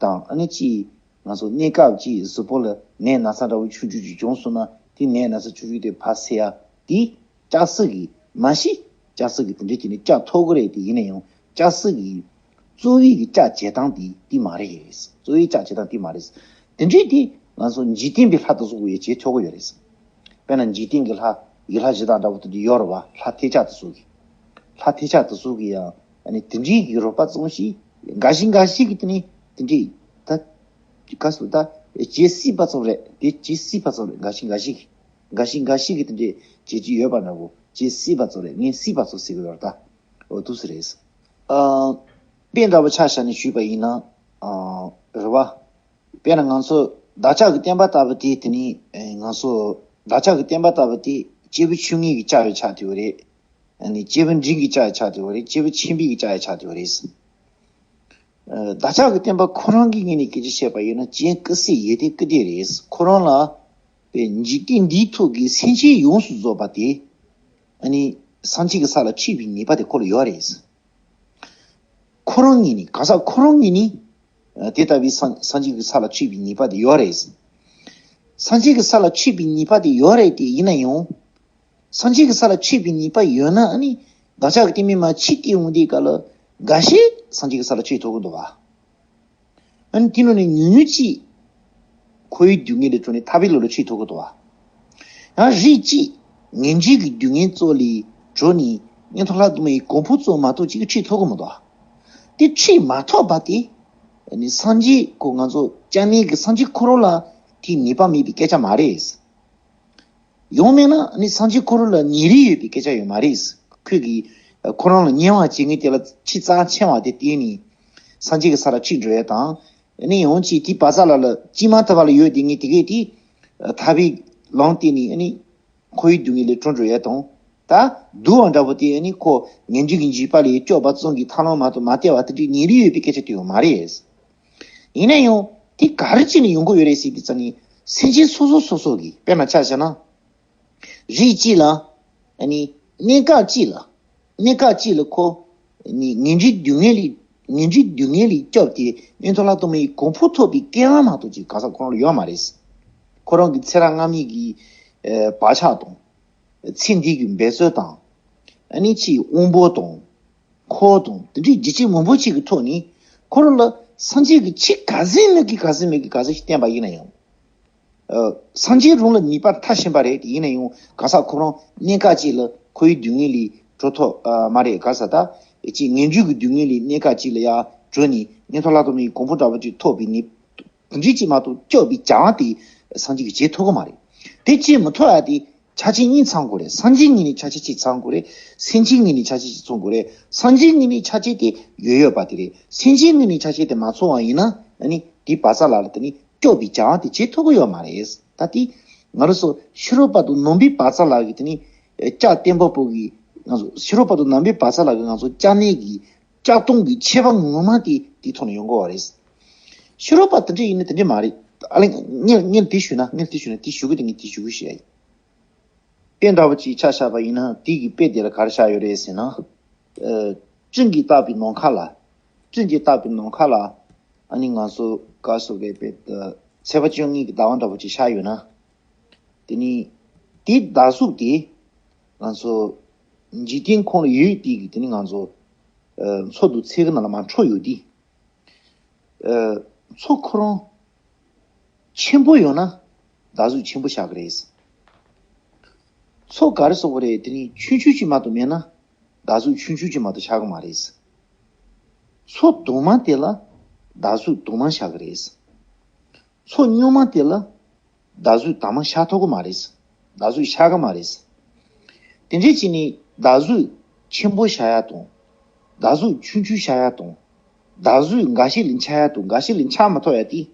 དང་། ཨ་ནི་ཅིག་ང་ཚོ་གནས་སྐབས་ཀྱི་གཟུགས་པོ་ལ་ནད་ན་ཚ་འདྲ་བོ་ཆུང་ཆུང་ཅིག་བྱུང་སོང་ན། དེ་ནད་ན་ཚ་ཆུང་ཆུང་དེ་ཕར་སེལ་ཡ་དེ་ལྕགས་སྲེད་ཀྱི་མ་གཞི་ལྕགས་སྲེད་ཀྱི་དེ་འདྲའི་ཅིག་ནི་ལྕགས་ཐོག་གི་རེད། དེ་ཡིན་ན་ཡང་ལྕགས་སྲེད་ཀྱི་གཙོ་བོའི་གི་ལྕགས་བྱེད་སྟངས་དེ་དེ་མ་རེད། གཙོ་བོའི་ལྕགས་བྱེད་སྟངས་དེ་མ་རེད། དེ་འདྲའི་དེ་ང་ཚོ་འཇིག་རྟེན་པའི་ལྷ་དེ་ཚོ་གི་ཡང་བྱེད་ཆོག་གི་ཡོད་རེད། དཔེར་ན་འཇིག་རྟེན་གྱི་ལྷ་ཡི་ལྷ་གཞི་བདག་འདྲ་བོ་དེ་འདྲ་ཡོད་རེད་བ། ལྷ་ཐལ་ལྕག་དེ་ཚོ་གི། ལྷ་ཐལ་ལྕག་དེ་ཚོ་གི་ཡང་ཨ་ནི་དེ་འདྲའི་གི་རོགས་པ་ཙམ་ཞིག་འགའ་ཞིག་འགའ་ཞིག་གི་དེ་ནི་དེ་འདྲའི་ད་ག་སུ་ད་བྱེད་སྲིད་པ་ཙམ་རེད། དེ་བྱེད་སྲིད་པ་ཙམ་རེད། འགའ་ཞིག་འགའ་ཞིག་གི་འགའ་ཞིག་འགའ་ཞིག་གི་དེ་འདྲའི་བྱེད་ཀྱི་ཡོད་པ་འདྲ་བོ། བྱེད་སྲིད་པ་ཙམ་རེད། ངས་སྲིད་པ་ཙམ་ཟེར་གི་ཡོད་རེད་ད། འོ་འདུག་སེ་རེད། ཨ་དཔེ་འདྲ་བོ་ཆ་བཞག་ནས་ཞུས་པ་ཡིན་ན། ཨ་རེད་བ། དཔེར་ན་ང་ཚོ་བདག་ཅག་གི་བསྟན་པ་ལྟ་བུ་དེ་དེ་ནི་ཨེ་ང་ཚོ་བདག་ཅག་གི་བསྟན་པ་ལྟ་བུ་དེ་སྐྱེས་བུ་ཆུང་ངུ་གི་ལྕགས་ཡང་ཆགས་བསྡད་ཡོད་རེད། ཨ་ནི་སྐྱེས་བུ་འབྲིང་གི་ལྕགས་ཡང་ཆགས་བསྡད་ཡོད་རེད། སྐྱེས་བུ་ཆེན་པོའི་གི་ལྕགས་ཡང་ཆགས་བསྡད་ཡོད་རེད། ཨ་བདག་ཅག་གི་བསྟན་པ་ཁོ་རང་གི་ངོས་ནས་སྐད་ཆ་བཤད་པ་ཡིན་ན་སྤྱན་སྐུ་གསལ་ཡེ་ཏན་སྐུ་ལྡན་རེད། ཁོ་རང་ལ་པའི་འཇིག་རྟེན་འདིའི་ཐོག་གི་སེམས་ཅན་ཡོངས་སུ་རྫོགས་པ་དེ་ཨ་ནི་སངས་རྒྱས་ཀྱི་ས་ལ་ཁྲིད་པའི་ནུས་པ་དེ་ཁོ་ལ་ཡོད་རེད། ཁོ་རང་ཉིད་ནི་གང་ཟག་ཁོ་རང་ཉིད་ནི་ཨ་དེ་ལྟ་བུའི་སངས་སངས་རྒྱས་ཀྱི་ས་ལ་ཁྲིད་པའི་ནུས་པ་དེ་ཡོད་རེད། སངས་རྒྱས་ཀྱི་ས་ལ་ཁྲིད་པའི་ནུས་པ་དེ་ཡོད་རེད་དེ། ཡིན་ན་ཡང་སངས་རྒྱས་ཀྱི་ས་ལ་ཁྲིད་པའི་ནུས་པ་ཡོད་ན་ཨ་ནི་བདག་ཅག་གི་བསྟན་པའི་མ་ཕྱི་དེ་འོང་དུས་སྐབས་ལ་ འགའ་ཤས་སངས་རྒྱས་ཀྱི་ས་ལ་ཆོས་ཐོབ་ཀྱི་འདུག་བ། ཨ་ནི་དེ་ནང་ནས་ཉུང་ཉུང་ཅིག་འཁོར་བའི་སྡུག་བསྔལ་ལས་གྲོལ་ནས་ཐར་པའི་ལམ་ལ་ཆོས་ཐོབ་ཀྱི་འདུག་བ། ཡང་རིགས་གཅིག་ངེས་འབྱུང་གི་སྡུག་བསྔལ་སོགས་ལས་གྲོལ་ནས་མངོན་མཐོ་ལྷ་དང་མིའི་གོ་འཕང་རྫོགས་མ་གཏོགས་ཅིག་ཆོས་ཐོབ་ཀྱི་མི་འདུག་བ། དེ་ཆོས་མ་ཐོབ་པ་དེ་ཨ་ནི་སངས་རྒྱས་ཁོ་ང་ཚོ་སྐྱབས་གནས་ཀྱི་སངས་རྒྱས་ཁོ་རང་ལ་དེའི་ནུས་པ་མེད་པའི་སྐད་ཆ་མ་རེད། ཡང་མིན་ན་ནི་སངས་རྒྱས་ཁོ་རང་ལ་ཉེ་རིང་ཡོད་པའི་སྐད་ཆ་ཡོད་མ་རེད། ཁོས་ཀྱིས་ཁོ་རང་ལ་ཉེ་བར་བྱེད་མཁན་དེ་ལ་ཆེས་རྩ་ཆེ་བ་དེ་བརྟེན་ནས་སངས་རྒྱས་ཀྱི་ས་ལ་ཆོས་འགྲོ་ཡས་དང་། ནི་ཡང་ཅིག་དེའི་བར་མཚམས་ལ་ལ་ཅི་མ་ཐུབ་པ་ལ་ཡོད་དེ་ངས་དེ་གས་དེ་ཐར་པའི་ལམ་བརྟེན་ནས་ནི་འཁོར་བའི་སྡུག་བསྔལ་ལས་གྲོལ་འགྲོ་ཡས་དང་། ད་སྡུག་བ་འདྲ་པོ་དེ་ནི་ཁོ་ངེས་འབྱུང་གི་འཇིགས་པ་ལས་སྐྱོབ་པ་ཙམ་གྱི་ཐབས་ལམ་མ་གཏོགས་མ་སྟེར་བ་དེ་འདྲའི་ཉེ་རིང་ཡོད་པའི་སྐད་ཆ་དེ་ཡོད་མ་རེད། ཡིན་ན་ཡང་དེ་ག་རེ་བྱས་ནས་ཡོང་གི་ཡོད་རེད་ཟེར་དུས་ཙམ་ནས་སེམས་ཅན་སོ་སོ་སོ་སོ་གིས་དཔེར་ན་ཆ་བཞག་ན། རིགས་གཅིག་ལ་ཨ་ནི་གནས་སྐབས་གཅིག་ལ་གནས་སྐབས་གཅིག་ལ་ཁོ་ནི་ངེས་འབྱུང་སྡུག་བསྔལ་ལས་ངེས་འབྱུང་སྡུག་བསྔལ་ལས་སྐྱོབ་སྟེ་མངོན་མཐོ་ལྷ་དང་མིའི་གོ་འཕང་ཐོབ་པའི་སྐལ་བ་མ་གཏོགས་ཅིག་གང་ཟག་ཁོ་རང་ལ་ཡོད་མ་རེད། ཁོ་རང་གི་ཚེ་རབས་སྔ་མའི་གི་བག་ཆགས་དང་། ཚེ་འདི་གི་འབད་རྩོལ་དང་། ཨ་ནི་ཅིག་དབང་པོ་དང་། འཁོར་དང་དེ་འདྲའི་རྒྱུ་རྐྱེན་མང་པོ་ཅིག་གི་ཐོག་ནས་ཁོ་རང་ལ་སངས་རྒྱས་ཀྱི་ཆོས་ག་ཟིག་མེད་གི་ག་ཟིག་མེད་གི་ག་ཟིག་ཞིག་བསྟན་པ་ཡིན་ན་ཡང་། ཨ། སངས་རྒྱས་རང་ལ་ནུས་པ་མཐར་ཕྱིན་པ་རེད། དེ་ཡིན་ན་ཡང་གང་ཟག་ཁོ་རང་གནས་སྐབས་ཅིག་ལ་འཁོར་བའི་སྡུག་བསྔལ་ལས་གྲོལ་ཐུབ་ཨ་མ་རེད། ག་ཟེར་ད་ཅིག་ངེས་འབྱུང་གི་སྡུག་བསྔལ་ལས་གནས་སྐབས་ཅིག་ལ་ཡར་གྲོལ་ནས་མངོན་མཐོ་ལྷ་དང་མིའི་གོ་འཕང་འདྲ་པོ་ཅིག་ཐོབ་པའི་ནུས། དེ་འདྲའི་ཅིག་མ་གཏོགས་སྐྱོབ་པའི་བྱ་བ་དེ་སངས་རྒྱས་ཀྱིས་བྱེད་ཐུབ་ཀྱི་མ་རེད། དེ་བྱེད་མི་ཐུབ་ཡ་དེ་ཆ་རྐྱེན་གཉིས་ཚང་དགོས་རེད། སངས་རྒྱས་ངོས་ནས་ཆ་རྐྱེན་གཅིག་ཚང་དགོས་རེད། སེམས་ཅན་ངོས་ནས་ཆ་རྐྱེན་གཅིག་ཚང་དགོས་རེད། སངས་རྒྱས་ངོས་ནས་ཆ་རྐྱེན་དེ་ཡོད་ཡོད་པ་དེ་རེད། སེམས་ཅན་ངོས་ནས་ཆ་རྐྱེན་དེ་མ་ཚང་བ་ཡིན་ན་ཨ་ནི་དེའི་བག་ཆགས་ལ་ལ་དེ་ནི་སྐྱོབ་པའི་བྱ་བ་དེ་བྱེད་ཐུབ་ཀྱི་ཡོད་མ་རེད། ད་དེ་ང་རང་ཚོ་ཕྱི་རོལ་པ་དང་ནང་པའི་བག་ཆགས་ལ་གི་དེ་ནི་ལྕགས་བརྟན་པོ་པོ་གི་ང་ཚོ་ཕྱི་རོལ་པ་དང་ནང་པའི་བག་ཆགས་ལ་གི་ང་ཚོ་སྐྱབས་གནས་ཀྱི་ལྕགས་སྟོང་གི་ཁྱད་པར་ངོ་མ་དེ་དེའི་ཐོག་ནས་ཡོང་གི་ཡོད་རེད། ཕྱི་རོལ་པ་དེ་འདྲ་ཡིན་ན་དེ་འདྲ་མ་རེད། ཨ་ལེ་ངས་ངས་དེ་ཞུས་ན་ངས་དེ་ཞུས་ན་དེ་ཞུ་གི་དེ་ངས་དེ་ཞུ་གི་ཞེས་ཡ་ཡིན། དཔེ་འདྲ་བོ་ཅིག་ཆ་བཞག་པ་ཡིན་ན་དེ་གི་དཔེ་དེ་ལ་ག་རེ་བཞག་ཡོད་རེད་ཟེར་ན། ཨ། སྤྲིན་གྱིས་བཏེགས་པའི་ནམ་མཁའ་ལ། སྤྲིན་གྱིས་བཏེགས་པའི་ནམ་མཁའ་ལ། ཨ་ནི་ང་ཚོ་ག་སོ་གའི་དཔེ་དེ་ཚེས་པ་བཅོ་ལྔའི་གི་ཟླ་བ་འདྲ་བོ་ཅིག་ཆགས་ཡོད་ན། དེ་ནི་དེའི་ཟླ་གཟུགས་དེ་ང་ཚོ་འཇིག་རྟེན་ཁོངས་ལ་ཡོད་དེ་གི་དེ་ནི་ང་ཚོ་ཨ་མཚོ་དང་ཚལ་གྱི་ནང་ལ་མར་འཕྲོ་ཡོད་དེ། ཨ། མཚོ་ཁོ་རང་ཆེན་པོ་ཡོད་ན་ཟླ་གཟུགས་ཆེན་པོ་ཆགས་ཀྱི་རེད། མཚོ་ག་རེ་ཟེར་དགོས་རེད། དེ་ནི་ཆུང་ཆུང་ཅིག་མ་གཏོགས་མེད་ན་ཟླ་གཟུགས་ཆུང་ཆུང་ཅིག་མ་གཏོགས་ཆགས་ཀྱི་མ་རེད། མཚོ་དུང་མ་དེ་ལ་ཟླ་གཟུགས་དུང་མ་ཆགས་ཀྱི་རེད། མཚོ་སྔོན་མ་དེ་ལ་ཟླ་གཟུགས་དྭངས་མ་ཤར་ཐུབ་ཀྱི་མ་རེད། ཟླ་གཟུགས་ཤར་གི་མ་རེད། དེ་འདྲ་བྱས་ནས་ཟླ་གཟུགས་ཆེན་པོ་ཤར་ཡ་དང་། ཟླ་གཟུགས་ཆུང་ཆུང་ཤར་ཡ་དང་། ཟླ་གཟུགས་འགའ་ཤས་ལ་འཆར་ཡ་དང་འགའ་ཤས་ལ་འཆར་མ་ཐུབ་ཡ་དེ།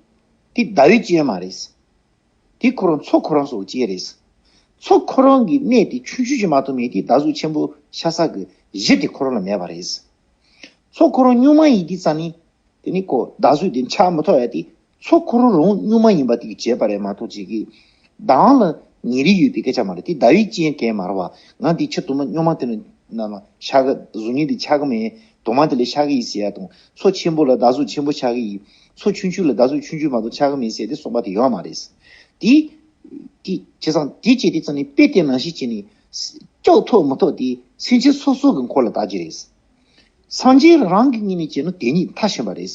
དེ་ཟླ་བའི་རྐྱེན་མ་རེད། དེ་ཁོ་རང་མཚོ་ཁོ་རང་སོགས་རྐྱེན་རེད། མཚོ་ཁོ་རང་གི་གནས་དེ་ཆུང་ཆུང་ཅིག་མ་གཏོགས་མེད་དེ་ཟླ་གཟུགས་ཆེན་པོ་ཤར་ས་གི་གཞི་དེ་ཁོ་རང་ལ་མེད་པ་རེད། མཚོ་ཁོ་རང་སྔོན་མ་ཡིན་དུས་ཙམ་ནས། དེ་ནི་ཁོ་ཟླ་གཟུགས་དེ་འཆར་མི་ཐུབ་ཡ་དེ་མཚོ་ཁོ་རང་རང་སྔོན་མ་ཡིན་པ་དེ་གི་བྱས་པ་རེད་མ་གཏོགས་ཅིག་གི་ཟླ་བ་ལ་ཉེ་རིང་ཡོད་པའི་སྐད་ཆ་མ་རེད། དེ་ཟླ་བའི་རྐྱེན་གང་ཡང་མ་རེད་བ། ང་དེ་ཆུ་དུང་མ་སྔོན་མ་དེ་ནི་ནང་ལ་ཤར་གི་གཟུགས་བརྙན་དེ་འཆར་གི་མེད། དུང་མ་དེ་ལ་ཤར་གི་ཡིན་ཟེར་ཡ་དང་མཚོ་ཆེན་པོ་ལ་ཟླ་གཟུགས་ཆེན་པོ་ཆགས་གི་ཡིན། མཚོ་ཆུང་ཆུང་ལ་ཟླ་གཟུགས་ཆུང་ཆུང་མ་གཏོགས་ཆགས་གི་མེད་ཟེར་དེ་གསུངས་པ་དེ་ཡོད་མ་རེད། དེ་དེ་བྱས་ཙང་དེ་བྱས་དེ་ཙམ་ནས་དཔེ་དེ་ནང་བཞིན་བྱས་ནས་སྐྱོབ་ཐུབ་མི་ཐུབ་དེ་སེམས་ཅན་སོ་སོ་གི་འཁོར་ལ་བལྟ་རྒྱུ་རེད། སངས་རྒྱས་རང་གི་ངོས་ནས་བྱས་ན་དེ་ཉིད་མཐར་ཕྱིན་པ་རེད།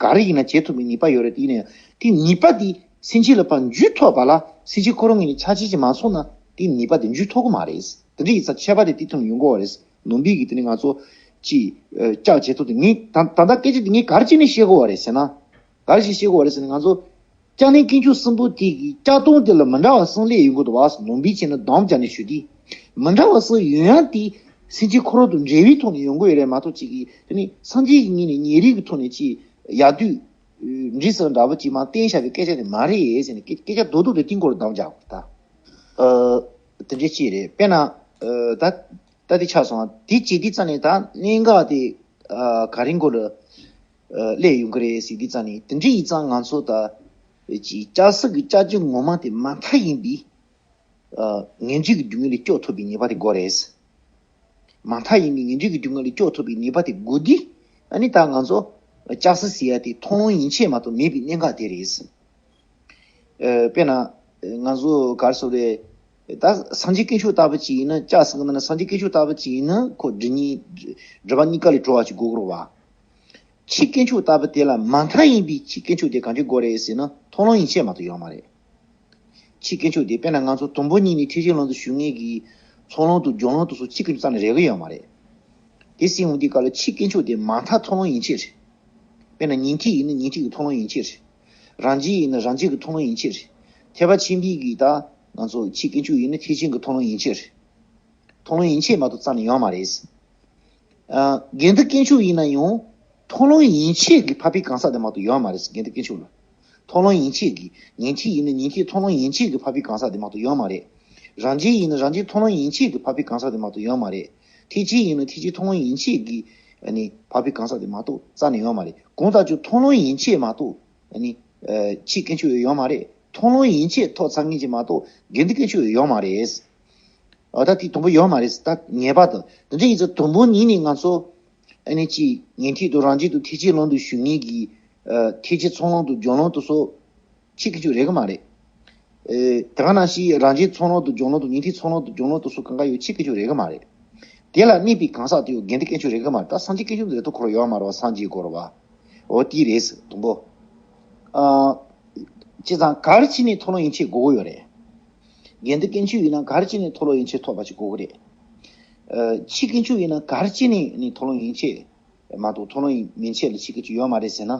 ག་རེ་ཡིན་ན་བྱེད་ཐུབ་པའི་ནུས་པ་ཡོད་རེད། དེ་ཡིན་ན་ཡང་དེ་ནུས་པ་དེ་སེམས་ཅན་ལ་ཕར་འཇུག་ཐུབ་པ་ལ་སེམས་ཅན་ཁོ་རང་ངོས་ནས་ཆ་རྐྱེན་ཅིག་མ་ཚང་ན་དེ་ནུས་པ་དེ་འཇུག་ཐུབ་ཀྱི་མ་རེད། དེ་འདྲ་ཡིན་ཙང་ཁྱད་པར་དེ་དེ་ཐོག་ནས་ཡོང་གི་ཡོད་རེད། ནང་པའི་གི་དེ་ནི་ང་ཚོ་ཅིག་སྐྱབས་བྱེད་ཐུབ་དེ་ངས་ད་ད་ལྟ་སྐད་ཆ་དེ་ངས་ག་རེ་བྱས་ནས་བཤད་དགོས་པ་རེད་ཟེར་ན། ག་རེ་ཞིག་བཤད་དགོས་པ་རེད་ཟེར་ན་ང་ཚོ། སྐྱབས་གནས་དཀོན་མཆོག་གསུམ་པོ་དེ་གི་སྐྱབས་སྟངས་དེ་ལ་མི་འདྲ་བ་གསུམ་སླེབས་ཡོང་གི་འདུག་བ། ནང་པའི་བྱས་ན་དམ་བཅའ་ནས་ཞུ་དུས། མི་འདྲ་བ་གསུམ་ཡོང་ཡང་དེ་སེམས་ཅན་ཁོ་རང་དང་འབྲེལ་བའི་ཐོག་ནས་ཡོང་གི་ཡོད་རེད་མ་གཏོགས་ཅིག་གིས་དེ་ནི་སངས་རྒྱས་ཀྱི་ངོས་ནས་ཉེ་རིང་གི་ཐོག་ནས་ཅིག་ཡག་སྡུག་འདྲི་ཟེར་འདྲ་པོ་ཅིག་མ་བསྟན་བཞག་པའི་སྐད་ཆ་དེ་མ་རེད་ཟེར་ནས་སྐད་སྐད་ཆ་རྡོག་རྡོག་དེ་གཏིང་སྐོར་དམ་བཅའ་དགོས་ད། ཨ། དེ་འདྲ་ཅིག་རེད། དཔེར་ན། ཨ། ད་ད་དེ་ཆགས་སོང་དེ་ཅིག་དེ་རྩ་ནས་ད་གནད་འགག་དེ་ཨ་ག་རེ་འགོ་ལ། ཨ། སླེབས་ཡོང་གི་རེད་ཟེར་དུས་ཙང་ནས་དེ་འདྲ་ཡིན་ཙང་ང་ཚོ་ད་ཅིག་སྐྱབས་སུ་གི་སྐྱབས་བཅོལ་ངོ་མ་དེ་མ་མཐའ་ཡིན་པའི་ཨ་ངེས་འབྱུང་གི་སྡུག་བསྔལ་ལས་སྐྱོབ་ཐུབ་པའི་ནུས་པ་དེ་དགོས་རེད། མ་མཐའ་ཡིན་པའི་ངེས་འབྱུང་གི་སྡུག་བསྔལ་ལས་སྐྱོབ་ཐུབ་པའི་ནུས་པ་དེ་དགོས་དུས་ཨ་ནི་ད་ང་ཚོ་སྐྱབས་སུ་ཟེར་ཡ་དེ་མཐོང་ཡན་ཆད་མ་གཏོགས་མེད་པའི་གནད་འགག་དེ་རེད། ཨ་དཔེར་ན་ང་ཚོ་ག་རེ་ཟེར་རེད། ད་སངས་རྒྱས་དཀོན་མཆོག་ལྟ་བུ་ཅིག་ཡིན་ན་ལྕགས་ཟེར་གི་ན་ན། སངས་རྒྱས་དཀོན་མཆོག་ལྟ་བུ་ཅིག་ཡིན་ན་ཁོ་སྒྲིབ་གཉིས་སྒྲིབ་པ་གཉིས་ཀ་ལས་གྲོལ་བ་ཅིག་དགོས་ཀྱི་རེད་བ། ཆོས་དཀོན་མཆོག་ལྟ་བུ་དེ་ལ་མ་མཐའ་ཡིན་པའི་ཆོས་དཀོན་མཆོག་དེ་གང་གི་དགོས་རེད་ཟེར་ན། མཐོང་ལམ་ཡན་ཆད་མ་གཏོགས་ཡོད་མ་རེད། ཆོས་དཀོན་མཆོག་དེ་དཔེར་ན་ང་ཚོ་དུམ་བུ་གཉིས་ནས་ཐེག་ཆེན་ལམ་དུ་ཞུགས་མཁན་གྱི་ཚོགས་ལམ་དང་སྦྱོར་ལམ་དེ་ཚོ་ཆོས་དཀོན་མཆོག་རྩ་ནས་རེག་གི་ཡོད་མ་རེད། དེ་སྲིད་འོང་དུས་སྐབས་ལ་ཆོས་དཀོན་མཆོག་དེ་མ་མཐའ་མཐོང་ལམ་ཡན་ཆད་རེད། དཔེར་ན་ཉན་ཐོས་ཡིན་ན་ཉན་ཐོས་ཀྱི་མཐོང་ལམ་ཡན་ཆད་རེད། རང་རྒྱལ་ཡིན་ན་རང་རྒྱལ་གྱི་མཐོང་ལམ་ཡན་ཆད་རེད། ཐེག་པ་ཆེན་པོའི་གི་ད་ང་ཚོ་ཆོས་དཀོན་མཆོག་ཡིན་ན་ཐེག་ཆེན་གྱི་མཐོང་ལམ་ཡན་ཆད་རེད། མཐོང་ལམ་ཡན་ཆད་མ་གཏོགས་རྩ་ནས་ཡོད་མ་རེད། ཨ། དགེ་འདུན་དཀོན་མཆོག་ཡིན་ན་ཡང་མཐོང་ལམ་ཡན་ཆད་ཀྱི་འཕགས་པའི་གང་ཟག་དེ་མ་གཏོགས་ཡོད་མ་རེད། དགེ་འདུན་དཀོན་མཆོག་ལ། མཐོང་ལམ་ཡན་ཆད་ཀྱི། ཉན་ཐོས་ཡིན་ན་ཉན་ཐོས་མཐོང་ལམ་ཡན་ཆད་ཀྱི་འཕགས་པའི་གང་ཟག་དེ་མ་གཏོགས་ཡོད་མ་རེད། རང་རྒྱལ་ཡིན་ན་རང་རྒྱལ་མཐོང་ལམ་ཡན་ཆད་ཀྱི་འཕགས་པའི་གང་ཟག་དེ་མ་གཏོགས་ཡོད་མ་རེད། ཐེག་ཆེན་ཡིན་ན་ཐེག་ཆེན་མཐོང་ལམ་ཡན་ཆད་ཀྱི་ཨ་ནི་འཕགས་པའི་གང་ཟག་དེ་མ་གཏོགས་རྩ་ནས་ཡོད་མ་རེད། གང་ལྟར་ཀྱང་མཐོང་ལམ་ཡན་ཆད་མ་གཏོགས་ཨ་ནི་ཨ་ཆོས་དཀོན་མཆོག་ཡོད་མ་རེད། མཐོང་ལམ་ཡན་ཆད་ཐོབ་ཚར་མཁན་ཅིག་མ་གཏོགས་དགེ་འདུན་དཀོན་མཆོག་ཡོད་མ་རེད། ཨ། ད་དེ་དུམ་བུ་ཡོད་མ་རེད། ད་ངེས་པར་དུ་དེ་འདྲ་ཡིན་ཙང་དུམ་བུ་གཉིས་ནས་ང་ཚོ་ཨ་ནི་ཅིག་ཉན་ཐོས་དང་རང་རྒྱལ་དང་ཐེག་ཆེན་ལམ་དུ་ཞུགས་མཁན་གྱི་ཨ་ཐེག་ཆེན་ཚོགས་ལམ་དང་སྦྱོར་ལམ་དེ་ཚོ་ཆོས་དཀོན་མཆོག་རེག་གི་མ་རེད། ཨེ། དེ་ག་ནང་བཞིན་རང་རྒྱལ་ཚོགས་ལམ་དང་སྦྱོར་ལམ་དང་ཉན་ཐོས་ཚོགས་ལམ་དང་སྦྱོར་ལམ་དེ་ཚོ་གང་ག་ཡང་ཆོས་དཀོན་མཆོག་རེག་གི་མ་རེད། དེ་ལ་གནས་པའི་གང་ཟག་དེ་ཡང་དགེ་འདུན་དཀོན་མཆོག་རེག་གི་མ་རེད། ད་སངས་རྒྱས་དཀོན་མཆོག་དེ་ཐོག་ཁོ་རང་ཡོད་མ་རེད་བ། སངས་རྒྱས་དགོས་རེད་བ། འོ་དེ་རེད་དུམ་བུ། ཨ། བྱས་ཙང་ག་རེ་བྱས་ནས་མཐོང་ལམ་ཡན་ཆད་དགོས་ཀྱི་ཡོད་རེད། དགེ་འདུན་དཀོན་མཆོག་ཡིན་ན་ག་རེ་བྱས་ནས་མཐོང་ལམ་ཡན་ཆད་ཐོབ་པ་ཞིག་དགོས་ཀྱི་རེད། ཨ། ཆོས་དཀོན་མཆོག་ཡིན་ན་ག་རེ་བྱས་ནས་ནི་མཐོང་ལམ་ཡན་ཆད་མ་གཏོགས་མཐོང་ལམ་མན་ཆད་ལ་ཆོས་དཀོན་མཆོག་ཡོད་མ་རེད་ཟེར་ན།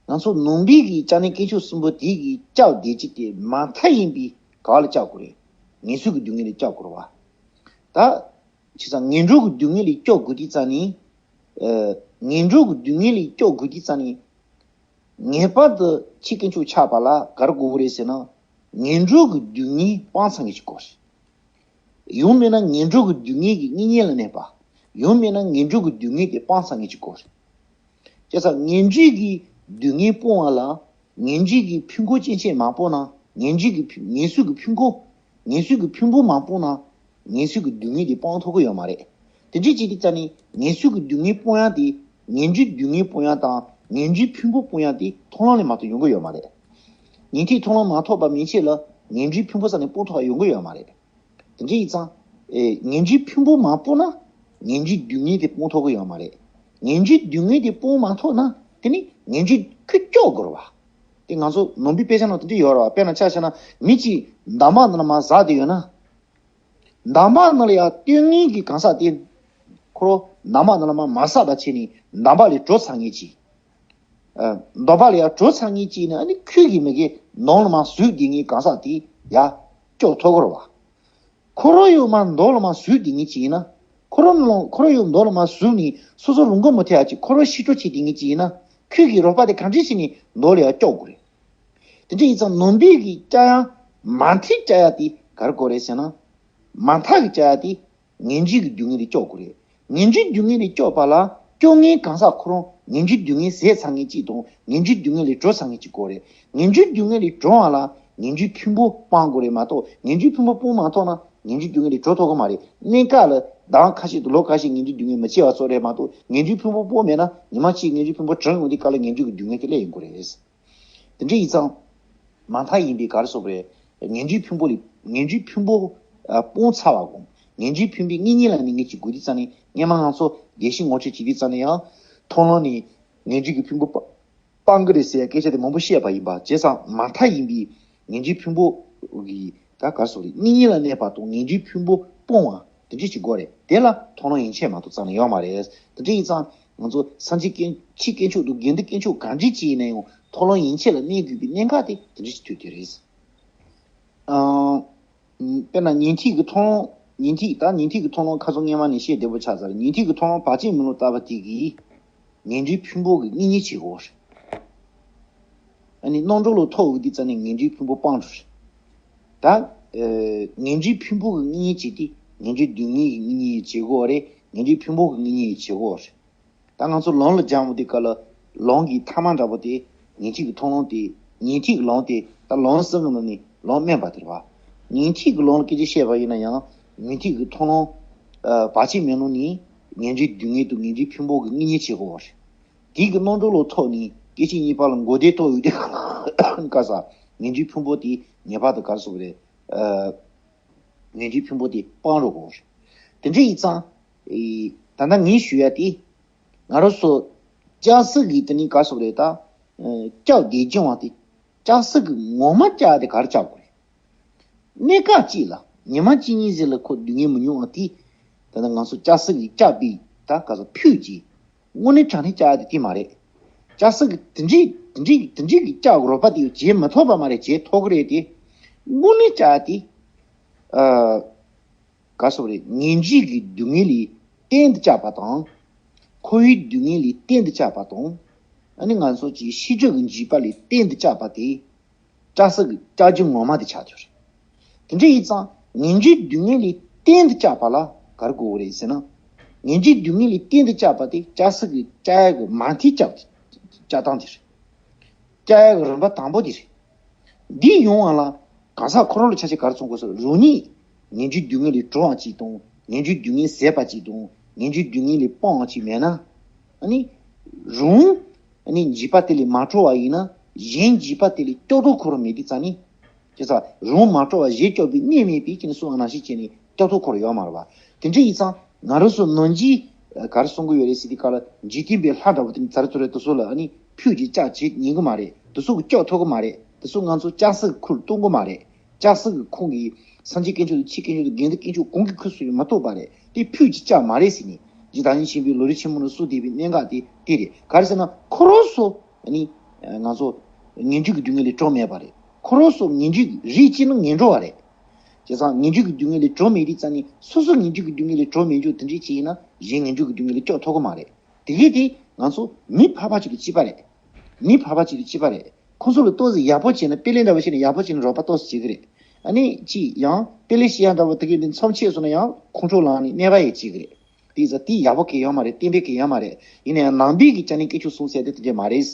ང་ཚོ་ནང་པའི་གི་སྐྱབས་གནས་དཀོན་མཆོག་གསུམ་པོ་དེ་གི་སྐྱབས་བདེ་སྐྱིད་དེ་མ་མཐའ་ཡིན་པའི་ག་བ་ལ་སྐྱབས་དགོས་རེད། ངན་སོང་གི་སྡུག་བསྔལ་ལས་སྐྱབས་དགོས་རེད་བ། ད། བྱས་ཙང་ངན་འགྲོ་གི་སྡུག་བསྔལ་ལས་སྐྱོབ་དགོས་དུས་ཙ་ནི། ཨ། ངན་འགྲོ་གི་སྡུག་བསྔལ་ལས་སྐྱོབ་དགོས་དུས་ཙ་ནི། ངེས་པར་དུ་ཆོས་དཀོན་མཆོག་ཆགས་པ་ལ་ག་རེ་དགོས་ཀྱི་རེད་ཟེར་ན། ངན་འགྲོ་གི་སྡུག་བསྔལ་སྤང་ཚར་མཁན་ཅིག་དགོས་རེད། ཡང་མིན་ན་ངན་འགྲོ་གི་སྡུག་བསྔལ་གྱི་གཉེན་ཉེ་ལ་གནས་པ། ཡང་མིན་ན་ངན་འགྲོ་གི་སྡུག་བསྔལ་དེ་སྤང་ཚར་མཁན་ཅིག་དགོས་རེད། བྱས་ཙང་ངན་འགྲོའི་གི་སྡུག་བསྔལ་སྤོང་བ་ལ། ངན་འགྲོའི་གི་ཕུང་པོ་སྐྱེ་མཆེད་མ་སྤངས་ན། ངན་འགྲོའི་གི་ཕུ་ངན་སོང་གི་ཕུང་པོ། ངན་སོང་གི་ཕུང་པོ་མ་སྤངས་ན། ངན་སོང་གི་སྡུག་བསྔལ་དེ་སྤང་ཐུབ་ཀྱི་ཡོད་མ་རེད། དེ་འདྲའི་བྱེད་དུས་ཙ་ནི་ངན་སོང་གི་སྡུག་བསྔལ་སྤོང་ཡག་དེ། ངན་འགྲོའི་སྡུག་བསྔལ་སྤོང་ཡག་དང་ངན་འགྲོའི་ཕུང་པོ་སྤོང་ཡག་དེ་མཐོང་ལམ་ལས་མ་གཏོགས་ཡོང་གི་ཡོད་མ་རེད། ཉན་ཐོས་མཐོང་ལམ་མ་ཐོབ་པ་མན་ཆད་ལ་ངན་འགྲོའི་ཕུང་པོ་རྩ་ནས་སྤོང་ཐུབ་པ་ཡོང་གི་ཡོད་མ་རེད། དེ་འདྲ་ཡིན་ཙང་། ཨེ། ངན་འགྲོའི་ཕུང་པོ་མ་སྤོང་ན། ངན་འགྲོའི་སྡུག་བསྔལ་དེ་སྤོང་ཐུབ་ཀྱི་ཡོད་མ་རེད། ངན་འགྲོའི་སྡུག་བསྔལ་དེ་སྤོང་མ་ཐུབ་ན། དེ་ནི་ངན་འགྲོའི་ཁུར་སྐྱོབ་དགོས་རེད་བ། དེ་ང་ཚོ་ནང་པའི་དཔེ་ཆ་ནང་དེ་འདྲ་ཡོད་རེད་བ། དཔེར་ན་ཆ་བཞག་ན་མི་གཅིག་འདམ་བག་ནང་ལ་མར་ཟག་བསྡད་ཡོད་ན། འདམ་བག་ནང་ལ་ཡར་སྟོན་མཁན་གྱི་གང་ཟག་དེ། ཁོ་རང་འདམ་བག་ནང་ལ་མར་མ་ཟག་པ་བྱས་ནས་འདམ་བག་ལས་གྲོལ་ཚར་མཁན་ཅིག་ཨ། འདམ་བག་ལས་ཡར་གྲོལ་ཚར་མཁན་ཅིག་ནི་ཨ་ནི་ཁོའི་གི་མི་གི་ནང་ལ་མར་ཟུག་བསྡད་མཁན་གང་ཟག་དེ་ཡར་སྐྱོབ་ཐུབ་ཀྱི་རེད་བ། ཁོ་རང་ཡང་མར་མདོ་ལ་མར་ཟུག་བསྡད་མཁན་ཅིག་ཡིན་ན། ཁོ་རང་ལ་ཁོ་རང་ཡང་མདོ་ལ་མར་ཟུག་ནས་སོ་སོ་རང་མགོ་མི་ཐོན་ཡག་ཅིག་ཁོ་རང་ཤི་འཕྲོ་བྱེད་བསྡད་མཁན་ཅིག་ཡིན་ན། ཁོའི་གི་རོགས་པ་དེ་གང་འདྲ་བྱས་ནས་མདོ་ལ་ཡར་སྐྱོབ་དགོས་རེད། དེ་འདྲ་ཡིན་ཙང་ནང་པའི་གི་སྐྱབས་ཡག་མ་མཐའི་སྐྱབས་ཡག་དེ་ག་རེ་དགོས་རེད་ཟེར་ན། མ་མཐའ་གི་སྐྱབས་ཡག་དེ། ངན་འགྲོའི་གི་སྡུག་བསྔལ་ལས་སྐྱོབ་དགོས་རེད། ངན་འགྲོའི་སྡུག་བསྔལ་ལས་སྐྱོབ་པ་ལ་སྐྱོབ་མཁན་གང་ཟག་ཁོ་རང་ངན་འགྲོའི་སྡུག་བསྔལ་ཟད་ཚར་མཁན་ཅིག་དང་ངན་འགྲོའི་སྡུག་བསྔལ་ལས་གྲོལ་ཚར་མཁན་ཅིག་དགོས་རེད། ངན་འགྲོའི་སྡུག་བསྔལ་ལས་གྲོལ་བ་ལ་ངན་འགྲོའི་ཕུང་པོ་སྤང་དགོས་རེད་མ་གཏོགས་ངན་འགྲོའི་ཕུང་པོ་སྤོང་མ་ཐུབ་ན་ངན་འགྲོའི་སྡུག་བསྔལ་ལས་གྲོལ་ཐུབ་ཀྱི་མ་རེད། གནས་སྐབས་ལ་ཟླ་བ་ཁ་ཤས་དང་ལོ་ཁ་ཤས་ངན་འགྲོའི་སྡུག་བསྔལ་མི་སྐྱེ་བ་ཙམ་རེད་མ་གཏོགས་ངན་འགྲོའི་ཕུང་པོ་སྤོང་མེད་ན་ཉི་མ་གཅིག་ངན་འགྲོའི་ཕུང་པོ་གྲོལ་ཡོང་དུས་སྐབས་ལ་ངན་འགྲོའི་སྡུག་བསྔལ་དེ་སླེབས་ཡོང་གི་རེད། དེ་འདྲ་ཡིན་ཙང་། མ་མཐའ་ཡིན་པའི་ག་རེ་ཟེར་དགོས་རེད། ངན་འགྲོའི་ཕུང་པོ་ལས་ངན་འགྲོའི་ཕུང་པོ་ཨ་སྤོང་ཚར་བ་གོ། ངན་འགྲོའི་ཕུང་པོའི་གཉེན་ཉེ་ལ་གནས་མཁན་ཅིག་དགོས་དུས་ཙ་ནི་སྔོན་མ་ང་ཚོ་བདེན་བཞི་ངོ་སྤྲོད་བྱེད་དུས་ཙ་ནི་ཡང་མཐོང་ལམ་ནས་ངན་འགྲོའི་གི་ཕུང་པོ་སྤ་སྤང་གི་རེད་ཟེར་སྐད་ཆ་དེ་མང་པོ་བཤད་པ་ཡིན་པ། བྱས་ཙང་མ་མཐའ་ཡིན་པའི་ངན་འགྲོའི་ཕུང་པོ་གི་ད་ག་རེ་ཟེར་དགོས་རེད། གཉེན་ཉེ་ལ་གནས་པ་དང་ངན་འགྲོའི་ཕུང་པོ་སྤོང་བ་དེ་འདྲ་ཅིག་དགོས་རེད། དེ་ལ་མཐོང་ལམ་ཡན་ཆད་མ་གཏོགས་རྩ་ནས་ཡོད་མ་རེད། དེ་འདྲ་ཡིན་ཙང་། ང་ཚོ་སངས་རྒྱས་དཀོན་ཆོས་དཀོན་མཆོག་དང་དགེ་འདུན་དཀོན་མཆོག་གང་འདྲ་ཅིག་ཡིན་ན་ཡང་མཐོང་ལམ་ཡན་ཆད་ལ་གནས་དགོས་པའི་གནད་འགག་དེ་དེ་འདྲ་ཞིག་ཐུག་དེ་རེད། ཨང་། དཔེར་ན་ཉན་ཐོས་ཀྱི་མཐོང་ལམ། ཉན་ཐོས་ད་ཉན་ཐོས་ཀྱི་མཐོང་ལམ་ཁ་སང་སྔོན་མ་ནས་བཤད་བདེ་པོ་ཆགས་ཚར། ཉན་ཐོས་ཀྱི་མཐོང་ལམ་བར་ཆད་མེད་ལམ་ལྟ་བུ་དེ་གིས་ངན་འགྲོའི་ཕུང་པོ་གི་གཉེན་ཉེ་བྱེད་དགོས་རེད། ཨ་ནི་རྣམ་གྲོལ་ལ་ཐོབ་འོས་དུས་ཙ་ནས་ངན་འགྲོའི་ཕུང་པོ་སྤང་འགྲོ་རེད། ད། ཨེ། ངན་འགྲོའི་ཕུང་པོ་གི་གཉེན་ཉེ་བྱེད་དུས་ངན་འགྲོའི་སྡུག་བསྔལ་གྱི་གཉེན་ཉེ་བྱེད་དགོས་རེད། ངན་འགྲོའི་ཕུང་པོ་གི་གཉེན་ཉེ་བྱེད་དགོས་རེད། ད་ང་ཚོ་ལམ་ལ་སྦྱངས་པ་དེ་ག་ལ་ལམ་གྱི་ཐ་མ་འདྲ་པོ་དེ་ཉན་ཐོས་ཀྱི་མཐོང་ལམ་དེ། ཉན་ཐོས་ཀྱི་ལམ་དེ་ད་ལམ་གསུམ་གྱི་ནང་ནས་ལམ་དམན་པ་དེ་རེད་བ། ཉན་ཐོས་ཀྱི་ལམ་ལ་སྐད་ཆ་བཤད་པ་ཡིན་ན་ཡང་ཉན་ཐོས་ཀྱི་མཐོང་ལམ། ཨ། བར་ཆད་མེད་ལམ་ནི་ངན་འགྲོའི་སྡུག་བསྔལ་དང་ངན་འགྲོའི་ཕུང་པོ་གི་གཉེན་ཉེ་བྱེད་དགོས་པ་རེད། དེ་གི་རྣམ་གྲོལ་ལ་ཐོབ་ནས་སྐད་ཅིག་གཉིས་པ་ལ་མགོ་བདེ་ཐོབ་ཡོད་དེ་ག་ས་ངན་འགྲོའི་ཕུང་པོ་དེ་ངེས་པར་དུ་ག་རེ་ཟེར་དགོས་རེད། ཨ། ངན་འགྲོའི་ཕུང་པོ་དེ་སྤང་རོགས་དགོས་རེད། དེ་འདྲ་ཡིན་ཙང་། ཨེ། ད་ལྟ་ངས་ཞུ་ཡ་དེ། ང་རང་ཚོ་སྐྱ་སེར་གི་དེ་ནི་ག་སོགས་རེད་ད། ཨེ། སྐྱབས་བདེ་སྐྱོང་བ་དེ། སྐྱ་སེར་གི་ངོ་མ་སྐྱབས་དེ་ག་རེ་སྐྱབས་དགོས་རེད། གནས་སྐབས་གཅིག་ལ་ཉི་མ་གཅིག་གཉིས་ཟེར་ལ་ཁོ་སྡུག་བསྔལ་མི་མྱོང་བ་དེ། ད་ལྟ་ང་ཚོ་སྐྱ་སེར་གི་སྐྱབས་པའི་ད་ག་ཚོད་ཕུད་ཀྱི། དངོས་གནས་དྲང་གནས་བཅའ་དེ་དེ་མ་རེད། སྐྱ་སེར་གི་དེ་འདྲའི་དེ་འདྲའི་དེ་འདྲའི་གི་བཅའ་རོགས་པ་དེ་བྱེད་མི་ཐུབ་པ་མ་རེད། བྱེད་ཐུབ་ཀྱི་རེད་དེ། དངོས་གནས་བཅའ་དེ། ཨ། ག་སོགས་རེད། ངན་འགྲོའི་གི་སྡུག་བསྔལ་ལས་གཏན་དུ་བཅའ་བ་དང་། འཁོར་བའི་སྡུག་བསྔལ་ལས་གཏན་དུ་བཅའ་བ་དང་། ཨ་ནི་ང་ཚོ་གི་ཤེས་བྱ་གི་འཇིགས་པ་ལས་གཏན་དུ་བཅའ་བ་དེ། སྐྱ་སེར་གི་བཅའ་རྒྱུ་ངོ་མ་དེ་ཆགས་ཀྱི་རེད། དེ་འདྲ་ཡིན་ཙང་ངན་འགྲོའི་སྡུག་བསྔལ་ལས་གཏན་དུ་བཅའ་བ་ལ་ག་རེ་དགོས་རེད་ཟེར་ན། ངན་འགྲོའི་སྡུག་བསྔལ་ལས་གཏན་དུ་བཅའ་བ་དེ་སྐྱ་སེར་གི་བཅའ་ཡ་གི་མ་མཐའི་བཅའ་བཅའ་སྟངས་དེ་རེད། བཅའ་ཡ་གི་རིམ་པ་དང་པོ་དེ་རེད། འདི་ཡོང་བ་ལ་གང་ཟག་ཁོ་རང་ལ་ཆ་ཤས་ག་རེ་བྱུང་དགོས་ཟེར། རང་ཉིད་ངན་འགྲོའི་སྡུག་བསྔལ་ལས་གྲོལ་བ་ཅིག་དང་། ངན་འགྲོའི་སྡུག་བསྔལ་ཟད་པ་ཅིག་དང་། ངན་འགྲོའི་སྡུག་བསྔལ་ལས་སྤོང་བ་ཅིག་མེད་ན། ཨ་ནི་རང་ཨ་ནི་འཇིགས་པ་དེ་ལས་མ་གྲོལ་བ་ཡིན་ན། གཞན་འཇིགས་པ་དེ་ལས་སྐྱོབ་གྲོལ་ཁོ་རང་མེད་དུས་ཙང་ནི། ཁྱེད་ཚོ་རང་མ་གྲོལ་བ་གཞན་སྐྱོབ་པའི་གནས་མེད་པའི་རྐྱེན་སོགས་ནང་བཞིན་བྱས་ནས་སྐྱོབ་གྲོལ་ཁོ་རང་ཡོད་མ་རེད་པ། དེ་འདྲ་ཡིན་ཙང་ང་རང་ཚོ་ནང་གི་ག་རེ་གསུང་གི་ཡོད་རེད་ཟེར་དུས་སྐབས་ལ། འཇིག་རྟེན་པའི་ལྷ་འདྲ་བོ་དེ་ནི་ཚར་ཚོ་རེད། དེ་ཚོ་ལ་ཨ་ནི་ཕུད་ཀྱི་ལྕགས་བྱེད་ཉན་གི་མ་རེད། དེ་ཚོ་གི་སྐྱོབ་ཐུབ་གི་མ་རེད། དེ་ཚོ་ང་ཚོ་ལྕགས་སྲེག་ཁུར་གཏོང་གི་མ་རེད། ལྕགས་སྲེག་གི་ཁོང་གིས་སངས་རྒྱས་དཀོན་མཆོག་དང་ཆོས་དཀོན་མཆོག་དང་དགེ་འདུན་དཀོན་མཆོག་གང་གི་ཁུར་སུ་ཡང་མ་གཏོགས་པ་རེད། དེ་ཕུད་ཀྱི་ལྕགས་མ་རེད་ཟེར་ནས། རྗེ་བདག་ཉིད་ཆེན་པོའི་ལམ་རིམ་ཆེན་མོ་ནང་གསུངས་བསྡད་པའི་གནད་འགག་དེ་དེ་རེད། ག་རེ་ཟེར་ན་ཁོ་རང་ཚོ་ཨ་ནི་ང་ཚོ་ངན་འགྲོའི་གི་སྡུག་བསྔལ་ལས་གྲོལ་མེད་པ་རེད། ཁོ་རང་ཚོ་ངན་འགྲོའི་གི་རིགས་གཅིག་ནི་ངན་འགྲོ་བ་རེད། བྱས་ཙང་ངན་འགྲོའི་གི་སྡུག་བསྔལ་ལས་གྲོལ་མེད་དུས་ཙང་ནི་སོ་སོ་ངན་འགྲོའི་གི་སྡུག་བསྔལ་ལས་གྲོལ་མེད་རྒྱུ་དེ་འདྲ་ཅིག་ཡིན་ན་གཞན་ངན་འགྲོའི་གི་སྡུག་བསྔལ་ལས་སྐྱོབ་ཐུབ་གི་མ་རེད། དེ་གི་དེ་ང་ཚོ་མི་ཕལ་པ་ཅིག་གི་སྤྱི་པ་རེད། མི་ཕལ་པ་ཅིག་གི་སྤྱི་པ་རེད། ཁོ་ཚོ་ལ་ཏོག་ཙམ་ཡག་པོ་བྱས་ན། དཔེ་ལེན་འདྲ་བོ་བྱས་ན་ཡག་པོ་བྱས་ན་རོགས་པ་ཏོག་ཙམ་བྱེད་གི་རེད། ཨ་ནི་ཅིག་ཡང་དཔེ་ལེན་བྱེད་ཡག་འདྲ་བོ་དེ་གི་དེ་མཚམས་ཆད་སོང་ན་ཡང་ཁོང་ཁྲོ་ལངས་ནས་གནོད་པ་ཡང་བྱེད་གི་རེད། དེ་ཙང་དེ་ཡག་པོ་གང་ཡང་མ་རེད། བསྟན་པའི་གང་ཡང་མ་རེད། ཡིན་ན་ཡང་ནང་པའི་གི་བྱས་ན་དཀོན་མཆོག་གསུངས་ཟེར་དེ་དེ་འདྲ་མ་རེད།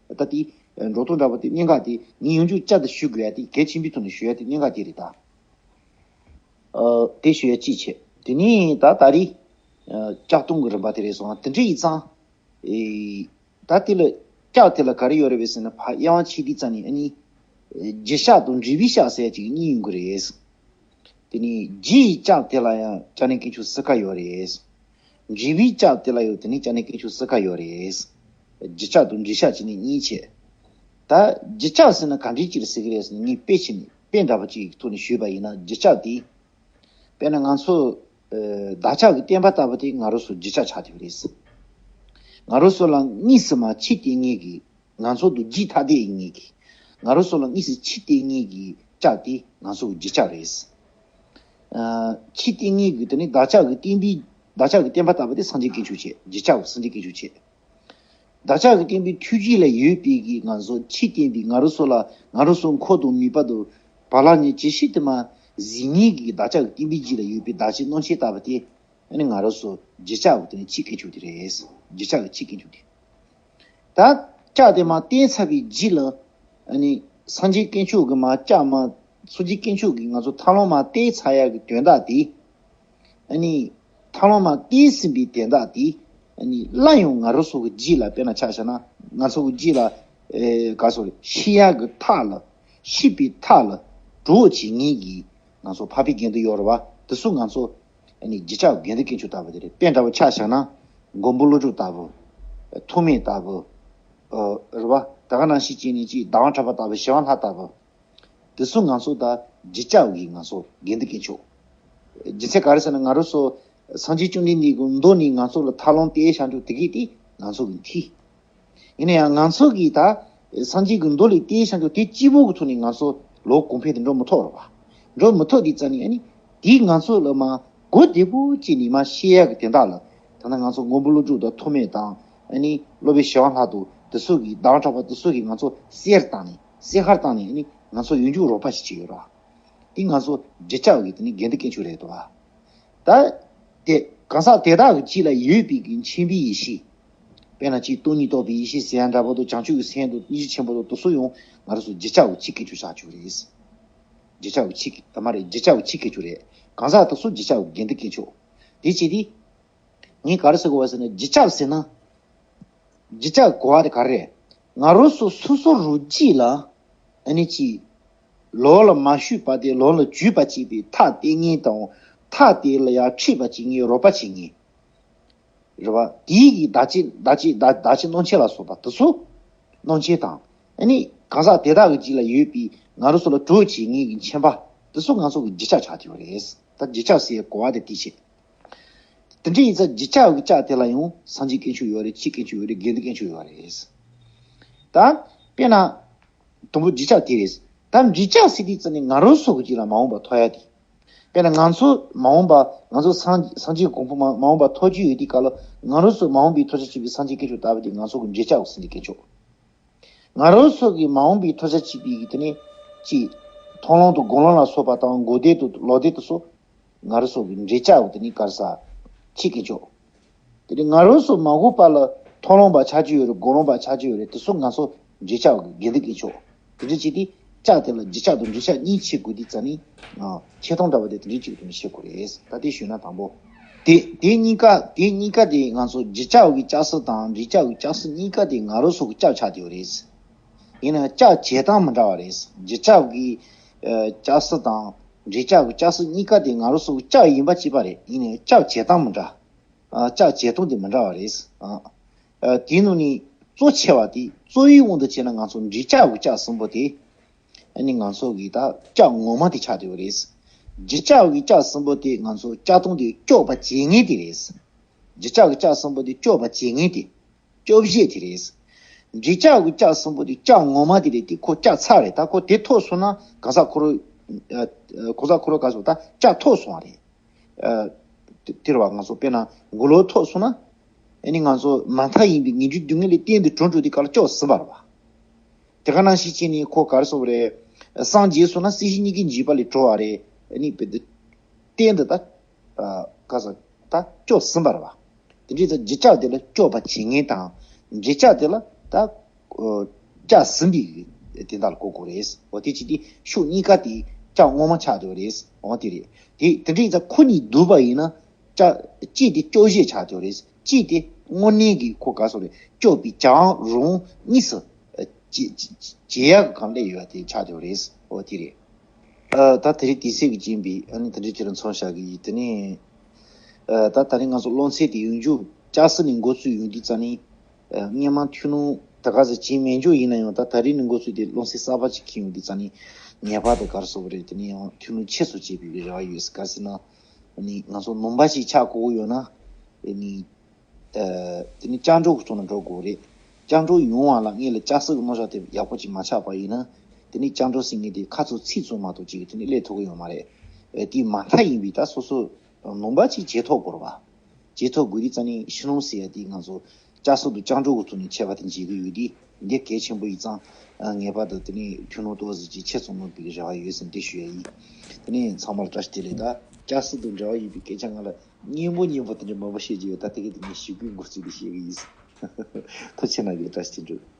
ད་དེ་འགྲོ་སྟངས་འདྲ་བོ་དེ་གནད་འགག་དེ་ངས་ཡོང་རྒྱུ་བསྐྱར་དུ་ཞུ་དགོས་ཡ་དེ་གལ་ཆེན་པོའི་ཐོག་ནས་ཞུ་ཡ་དེ་གནད་འགག་དེ་རེད་ད། ཨ། དེ་ཞུ་ཡ་གཅིག་བྱས། དེ་ནས་ད་ད་རེས་ཨ་ལྕགས་སྟོང་གི་རིམ་པ་དེ་རེད་སོང་། དེ་འདྲ་ཡིན་ཙང་། ཨེ། ད་དེ་ལ་ལྕགས་དེ་ལ་ག་རེ་ཡོད་རེད་པས་ཟེར་ན། ཕ་དབྱེ་བ་ཕྱེ་དུས་ཙང་ནས་ཨ་ནི་ཨེ་རྒྱུ་ལྕགས་དང་འབྲས་བུའི་ལྕགས་ཟེར་ཡ་གཅིག་གཉིས་ཡོང་གི་རེད། དེ་ནས་རྒྱུའི་ལྕགས་དེ་ལ་ཡང་བྱས་ན་དཀོན་མཆོག་གསུམ་ཀ་ཡོད་རེད། འབྲས་བུའི་ལྕགས་དེ་ལ་ཡང་དེ་ནས་བྱས་ན་དཀོན་མཆོག་གསུམ་ཀ་ཡོད་རེད། རྒྱུ་ལྕགས་དང་འབྲས་ལྕགས་བྱས་ནས་གཉིས་བྱས། ད་རྒྱུ་ལྕགས་ཟེར་ན་ག་འདྲའི་ཅིག་ཟེར་གི་རེད་ཟེར་ན། ངས་དཔེ་བྱས་ནས་དཔེ་འདྲ་པོ་ཅིག་གི་ཐོག་ནས་ཞུས་པ་ཡིན་ན། རྒྱུ་ལྕགས་དེ། དཔེར་ན་ང་ཚོ་ཨ་བདག་ཅག་གི་བསྟན་པ་ལྟ་བུ་དེ་ང་རང་ཚོ་རྒྱུ་ལྕགས་ཆགས་ཐུབ་རེད། ང་རང་ཚོ་ལ་དངོས་སུ་མ་ཕྱི་བརྟེན་མཁན་གྱི། ང་ཚོ་དང་རྒྱུད་ཐ་དད་ཡིན་མཁན་གྱི། ང་རང་ཚོ་ལ་དངོས་སུ་ཕྱི་བརྟེན་མཁན་གྱི་ལྕགས་དེ་ང་ཚོ་གི་རྒྱུ་ལྕགས་རེད། ཨ་ཕྱི་བརྟེན་མཁན་གྱི་དེ་ནི་བདག་ཅག་གི་བསྟན་པའི། བདག་ཅག་གི་བསྟན་པ་ལྟ་བུ་དེ་སངས་རྒྱས་དཀོན་མཆོག་བྱས། རྒྱུ་ལྕགས་སངས་རྒྱས་དཀོན་མཆོག་བྱས། བདག་ཅག་གི་བསྟན་པའི་ཐུགས་རྒྱུད་ལ་ཡོད་པའི་གི་ང་ཚོ་ཕྱི་བརྟེན་པའི། ང་རང་ཚོ་ལ་ང་རང་ཚོ་མཁོ་དང་ནུས་པ་དང་བག་ལ་ཉལ་ཇི་སྲིད་དུ་མ་གཟིགས་མཁན་གྱི་བདག་ཅག་གི་བསྟན་པའི་རྒྱུད་ལ་ཡོད་པའི་བདག་ཅག་རྣམ་མཁྱེན་ལྟ་བུ་དེ། ཨ་ནི་ང་རང་ཚོ་རྒྱུ་ལྕགས་དེ་ནི་ཕྱི་དཀོན་མཆོག་དེ་རེད། རྒྱུ་ལྕགས་ཀྱི་ཕྱི་དཀོན་མཆོག་དེ། ད་ལྕགས་དེ་མར་བསྟན་ཚར་བའི་རྗེས་ལ། ཨ་ནི་སངས་རྒྱས་དཀོན་མཆོག་གི་མར་ལྕགས་མར། སངས་རྒྱས་དཀོན་མཆོག་གིས་ང་ཚོ་ཐབས་ལམ་མར་བསྟན་ཚར་ཡག་གི་དོན་དག་དེ། ཨ་ནི་ཐབས་ལམ་མར་བསྟན་ཟིན་པའི་དོན་དག་དེ། ཨ་ནི་སླར་ཡང་ང་རང་ཚོ་གི་རྒྱུད་ལ། དཔེར་ན་ཆ་བཞག་ན་ང་ཚོ་གི་རྒྱུད་ལ་ཨེ་ག་སོགས་ཤི་ཡག་གི་མཐའ་ལ། ཤི་བའི་མཐའ་ལ་གྲོགས་བྱེད་མཁན་གྱི་ང་ཚོ་འཕགས་པའི་དགེ་འདུན་ཡོད་རེད་པ། དེ་ཚོ་ང་ཚོ་ཨ་ནི་རྒྱུ་ལྕགས་དགེ་འདུན་དཀོན་མཆོག་ལྟ་བུ་དེ་རེད། དཔེ་འདྲ་བོ་ཆ་བཞག་ན་མགོན་པོ་ཀླུ་སྒྲུབ་ལྟ་བུ། ཐོགས་མེད་ལྟ་བུ། ཨ་རེད་པ། ད་ག་ནང་བཞིན་བྱས་ནས་ཅིག་ཟླ་བ་གྲགས་པ་ལྟ་བུ། ཞི་བ་ལྷ་ལྟ་བུ། དེ་ཚོ་ང་ཚོ་ད་རྒྱུ་ལྕགས་ཀྱི་ང་ཚོ་དགེ་འདུན་དཀོན་མཆོག་རྒྱུ་མཚན་ག་རེ་ཟེར་ན་ང་རང་ཚོ་སངས་རྒྱས་བཅོམ་ལྡན་འདས་ཀྱི་མདོ་ནས་ང་ཚོ་ལ་ཐབས་ལམ་སྟོན་བྱ་རྒྱུ་དེ་གི་དེ་ང་ཚོ་གི་མཐིལ། ཡིན་ན་ཡང་ང་ཚོ་གིས་ད་སངས་རྒྱས་ཀྱི་མདོ་ལས་སྟོན་བྱ་རྒྱུ་དེ་གཅིག་པོ་གི་ཐོག་ནས་ང་ཚོ་ལོ་གོང་འཕེལ་དུ་འགྲོ་མི་ཐུབ་རེད་པ། འགྲོ་མི་ཐུབ་དུས་ཙང་ནས་ཨ་ནི་དེས་ང་ཚོ་ལ་མར་གོ་བདེ་པོ་བྱས་ནས་མར་ཤེས་ཡག་གི་དོན་དག་ལ། ད་ལྟ་ང་ཚོ་མགོན་པོ་ཀླུ་སྒྲུབ་དང་ཐོགས་མེད་དང་། ཨ་ནི་སློབ་དཔོན་ཞི་བ་ལྷ་དང་དེ་ཚོ་གིས། ཟླ་བ་གྲགས་པ་དེ་ཚོ་གིས་ང་ཚོ་གསལ་བཏང་ནས། གསལ་ཁ་བཏང་ནས་ཨ་ནི་ང་ཚོ་ཡོང་རྒྱུ་རོགས་པ་ཞིག་བྱས་ཡོད་རེད་པ། དེ་ང་ཚོ་རྒྱུ་ལྕགས་ཀྱི་དེ་ནི་དགེ་འདུན་དཀོན་མཆོག་རེད་དོ། ད་དེ་གང་ཟག་དེ་དག་གི་རྒྱུད་ལ་ཡོད་པའི་གི་མཁྱེན་པའི་ཡེ་ཤེས། དཔེར་ན་ཅིག་སྟོང་ཉིད་རྟོགས་པའི་ཡེ་ཤེས་ཟེར་ཡ་འདྲ་པོ་དང་། བྱང་ཆུབ་ཀྱི་སེམས་དང་སྙིང་རྗེ་ཆེན་པོ་དང་། དེ་ཚོ་ཡང་ང་རང་ཚོ་རྒྱུ་ལྕགས་ཀྱི་ཕྱི་དཀོན་མཆོག་བཞག་རྒྱུ་རེད། རྒྱུ་ལྕགས་ཀྱི་ཕྱི་དཀོན། ཨ་མ་རེད། རྒྱུ་ལྕགས་ཀྱི་ཕྱི་དཀོན་མཆོག་རེད། གང་ཟག་དེ་ཚོ་རྒྱུ་ལྕགས་ཀྱི་དགེ་འདུན་དཀོན་མཆོག་དེ་བྱས་དུས། ངས་ག་རེ་ཟེར་དགོས་པ་ཟེར་ན། རྒྱུ་ལྕགས་ཟེར་ན། རྒྱུ་ལྕགས་གོ་བ་དེ་ག་རེ་རེད། ང་རང་ཚོ་སོ་སོ་རང་རྒྱུད་ལ་ཨ་ནི་ཅིག་ལོགས་ལ་མ་ཞུས་པ་དེ་ལོགས་ལ་འཇུས་པ་བྱེད་པའི་མཐའ་དེ་ངེས་དང་། མཐའ་དེ་ལ་ཡང་འཁྲིད་པ་བྱེད་ངེས། རོགས་པ་བྱེད་ངེས། རེད་བ། དེའི་གི་བདག་བྱེད་བདག་བྱེད་བདག་བདག་བྱེད་སྣང་མཆེད་ལ་སོགས་པ་དེ་ཚོ། སྣང་མཆེད་དང་། ཨ་ནི་གང་ཟག་དེ་དག་གི་རྗེས་ལ་ཡོད་པའི་ང་རང་ཚོ་ལ་གྲོགས་བྱེད་ངེས་ཀྱི་མཁྱེན་པ་དེ་ཚོ་ང་ཚོ་གི་རྗེས་ཆགས་ཆགས་ཀྱི་ཡོད་རེད། ད་རྗེས་ཆགས་ཟེར་གོ་བ་དེ་དེ་བྱེད། དེ་འདྲ་ཡིན་ཙང་རྗེས་ཆགས་ཀྱི་ཆགས་དེ་ལ་ཡང་སངས་རྒྱས་དཀོན་མཆོག་ཡོད་རེད། ཆོས་དཀོན་མཆོག་ཡོད་རེད། དགེ་འདུན་དཀོན་མཆོག་ཡོད་རེད། ད་དཔེར་ན། དང་པོ་རྗེས་ཆགས་དེ་རེད། ད་རྗེས་ཆགས་ཟེར་དུས་ཙམ་ནས་ང་རང་ཚོ་གི་རྗེས་ལ་མ་འོངས་པ་ཐོབ་ཡ་དེ། དཔེར་ན་ང་ཚོ་མ་འོངས་པ་ང་ཚོ་སངས་སངས་རྒྱས་གོ་འཕང་མ་མ་འོངས་པ་ཐོབ་རྒྱུ་ཡོད་དུས་སྐབས་ལ་ང་རང་ཚོ་མ་འོངས་པའི་ཐོབ་བྱ་བྱེད་པའི་སངས་རྒྱས་དཀོན་མཆོག་ལྟ་བུ་དེ་ང་ཚོ་གི་རྗེས་ཆགས་ཟེར་དུས་དཀོན་མཆོག་ང་རང་ཚོ་གི་མ་འོངས་པའི་ཐོབ་བྱ་བྱེད་པའི་གི་དེ་ནས་ཅིག་མཐོང་ལམ་དང་སྒོམ་ལམ་ལ་སོགས་པ་དང་མགོ་བདེ་དང་ལོག་བདེ་དེ་ཚོ་ང་རང་ཚོ་གི་རྗེས་ཆགས་དེ་ནི་ག་རེ་ཟ། ཆོས་དཀོན་མཆོག་དེ་ནི་ང་རང་ཚོ་མ་གོ་བ་ལ་མཐོང་ལམ་པ་ཆགས་ཀྱི་ཡོད་རེད། སྒོམ་ལམ་པ་ཆགས་ཀྱི་ཡོད་རེད། དེ་ཚོ་ང་ཚོ་རྗེས་ཆགས་གི་དགེ་འདུན་དཀོན་མཆོག་དེ་འདྲ་བྱས་ཏེ་ཆགས་དེ་ལ་རྗེས་ཆགས་དང་འབྲེལ་ཆགས་གཉིས་ཕྱེ་དགོས་དུས་ཙ་ནི། ཨ། ཆེ་མཐོང་འདྲ་བ་དེ་དེ་འདྲའི་ཅིག་ཏུ་ནི་ཤེས་དགོས་རེད། ད་དེ་ཞུས་ན་དང་པོ། དེ་དེ་གཉིས་ཀ་དེ་གཉིས་ཀ་དེ་ང་ཚོ་རྗེས་ཆགས་ཀྱི་ལྕགས་སྲེག་དང་འབྲེལ་ཆགས་ཀྱི་ལྕགས་སྲེག་གཉིས་ཀ་དེ་ང་རང་ཚོ་གི་ལྕགས་ཆགས་དེ་ཡོད་རེད། ཡིན་ནའང་ལྕགས་བྱེད་སྟངས་མི་འདྲ་བ་རེད། རྗེས་ཆགས་ཀྱི་ཨ་ལྕགས་སྲེག་དང་འབྲེལ་ཆགས་ཀྱི་ལྕགས་སྲེག་གཉིས་ཀ་དེ་ང་རང་ཚོ་གི་ལྕགས་ཡིན་པ་གཅིག་པ་རེད། ཡིན་ནའང་ལྕགས་བྱེད་སྟངས་མི་འདྲ། ཨ་ལྕགས་བྱེད་སྟངས་དེ་མི་འདྲ་བ་རེད། ཨ་ཨ་དེའི་ནང་ནས་གཙོ་ཆེ་བ་དེ་གཙོ་བོའི་དབང་དུ་བྱས་ན་ང་ཚོ་འབྲེལ་ཆགས་ཀྱི་ལྕགས་གསུམ་པོ་དེ། ཨ་ནི་ང་ཚོ་གི་ད་ལྕགས་ངོ་མ་དེ་ཆགས་བསྡད་ཡོད་རེད། རྗེས་ཆགས་ཀྱི་ལྕགས་གསུམ་པོ་དེ་ང་ཚོ་ལྕགས་སྡང་དེ་སྐྱོབ་པ་བྱེད་མཁན་དེ་རེད། རྗེས་ཆགས་ཀྱི་ལྕགས་གསུམ་པོ་དེ་སྐྱོབ་པ་བྱེད་མཁན་དེ། སྐྱོབ་བྱེད་དེ་རེད། འབྲེལ་ཆགས་ཀྱི་ལྕགས་གསུམ་པོ་དེ་ལྕགས་ངོ་མ་དེ་རེད་དེ། ཁོ་ལྕགས་ཚར་རེད། ད་ཁོ་དེ་ཐོབ་སོང་ན་གང་ཟག་ཁོ་རང་། ཨ་ཨ་གང་ཟག་ཁོ་རང་ག་སོང་ད་ལྕགས་ཐོབ་སོང་བ་རེད། ཨ་དེ་དེ་རེད་བ། ང་ཚོ་དཔེར་ན་མགོ་ལོག་ཐོབ་སོང་ན། ཨ་ནི་ང་ཚོ་མ་མཐའ་ཡིན་པའི་ངེས་འབྱུང་སྡུག་བསྔལ་ལས་གཏན་དུ་གྲོལ་འགྲོ་དུས་སྐབས་ལ་སྐྱོབ་ཟིན་པ་རེད་བ། དེ་ག་ནང་བཞིན་བྱས་ནས་ཁོ་ག་རེ་ཟེར་དགོས་རེད། སངས་རྒྱས་སོང་ན་སྲིད་ཞི་གཉིས་ཀྱི་འཇིགས་པ་ལས་གྲོལ་བ་རེད། ཨ་ནི་བེ་དེ་གཏན་དུ་ད་ཨ་ག་ཟེར་ད་སྐྱོབ་ཟིན་པ་རེད་བ། དེ་འདྲའི་ད་རྗེས་ཆགས་དེ་ལ་སྐྱོབ་པ་བྱེད་མཁན་དང་། འབྲེལ་ཆགས་དེ་ལ་ད་ཨ་ལྕགས་ཟིན་པའི་དེ་འདྲ་ལ་གོ་དགོས་རེད། འོ་དེ་བྱས་ཏེ་ཕྱོགས་གཉིས་ཀ་དེ་ལྕགས་ངོ་མ་ཆགས་བསྡད་ཡོད་རེད། འོ་དེ་རེད། དེ་དེ་འདྲའི་ད་ཁོ་གཉིས་བསྡུར་བ་ཡིན་ན། ལྕགས་གཅིག་དེ་སྐྱོབ་བྱེད་ཆགས་བསྡད་ཡོད་རེད། གཅིག་དེ་དངོས་གནས་ཀྱི་ཁོ་ག་ཟེར་དགོས་རེད། སྐྱོབ་པའི་བྱ་བ་རང་དངོས་སུ་ཨ་བྱེད་བྱེད་བྱེད་ཡག་གི་སྒང་སླེབས་ཡོད་པ་དེ་ཆགས་བསྡད་ཡོད་རེད། འོ་དེ་རེད། ཨ་ད་དེ་རིང་དུས་ཚོད་ཀྱིས་རྐྱེན་པས་ཨ་ནི་དེ་འདྲའི་ཅིག་ལ་མཚམས་བཞག་གི་ཡིན། དེ་ནས་ཨ་ད་ད་རིང་ང་ཚོ་སློབ་ཚན་དེ་ཡོང་རྒྱུ་ལྕགས་སྲེག་ནས་འགོ་བཙུགས་ཡོང་དུས་ཙ་ནི། ཨ་སྔོན་མ་ཐུགས་སྣང་ད་ག་ཟེ་བྱས་མེད་འགྱོ། ཡིན་ན་ཡང་ད་ད་རིང་ནས་འགོ་བཙུགས་ཏེ་སློབ་ཚན་གསར་པ་ཅིག་འཁྱེར་ཡོང་དུས་ཙ་ནི་ངེས་པར་དུ་ག་རེ་ཟེར་དགོས་རེད། དེ་ནས་ཡང་ཐུགས་སྣང་ཆེ་སུ་བྱེད་པའི་རེ་བ་ཡོད། ག་ཟེར་ན་ཨ་ནི་ང་ཚོ་ནོམ་པ་ཞིག་ཆགས་དགོས་ཀྱི་ཡོད་ན། ཨ་ནི་ཨ་དེ་ནི་སྐྱབས་འགྲོ་གི་ཚོགས་ནང་འགྲོ་དགོས་རེད། སྐྱབས་འགྲོ་ཡོང་བ་ལ་སྔོན་ལ་ལྕགས་སྲེག་གི་རྣམ་གཞག་དེ་ཡག་པོ་ཅིག་མ་ཆགས་པ་ཡིན་ན། དེ་ནི་སྐྱབས་འགྲོ་ཟེར་མཁན་དེ་ཁ་ཚུར་ཚིག་ཙམ་མ་གཏོགས་ཅིག་དེ་ནི་སླེབས་ཐུབ་ཀྱི་ཡོད་མ་རེད། ཨ་དེ་མ་མཐའ་ཡིན་པའི་ད་སོ་སོ་ནོམ་པ་ཅིག་བྱེད་ཐུབ་དགོས་རེད་བ། བྱེད་ཐུབ་དགོས་དུས་ཙ་ནི་ཕྱི་ནང་ཟེར་ཡ་དེ་ང་ཚོ་ལྕགས་སྲེག་དང་སྐྱབས་འགྲོ་གི་ཐོག་ནས་ཁྱད་པར་དེ་འབྱེད་ཀྱི་ཡོད་དུས། འདི་གལ་ཆེན་པོ་ཡིན་ཙང་། ཨ་ངེས་པར་དུ་དེ་ནི་ཐུགས་སྣང་ཏོག་ཙམ་ཅིག་ཆེ་ཙམ་གནང་བའི་རེ་བ་ཡོད་ཟེར་འདི་ཞུ་ཡ་ཡིན། དེ་ནི་ཚང་མར་བཀྲ་ཤིས་བདེ་ལེགས། ད་ལྕགས་སྲེག་དང་འབྲེལ་བ་ཡོད་པའི་སྐད་ཆ་ང་ལ་སྙན་པོ་སྙན་པོ་དེ་འདྲ་མང་པོ་བཤད་ཀྱི་ཡོད། ད་དེ་ག་དེ་ངས་ཞུ་སྐུལ་འགོ་ཚུགས་ཏེ་བཤད་ཀྱི་ཡིན། ཐུགས་རྗེ་གནང་གི། བཀྲ་ཤིས་བདེ་ལེགས།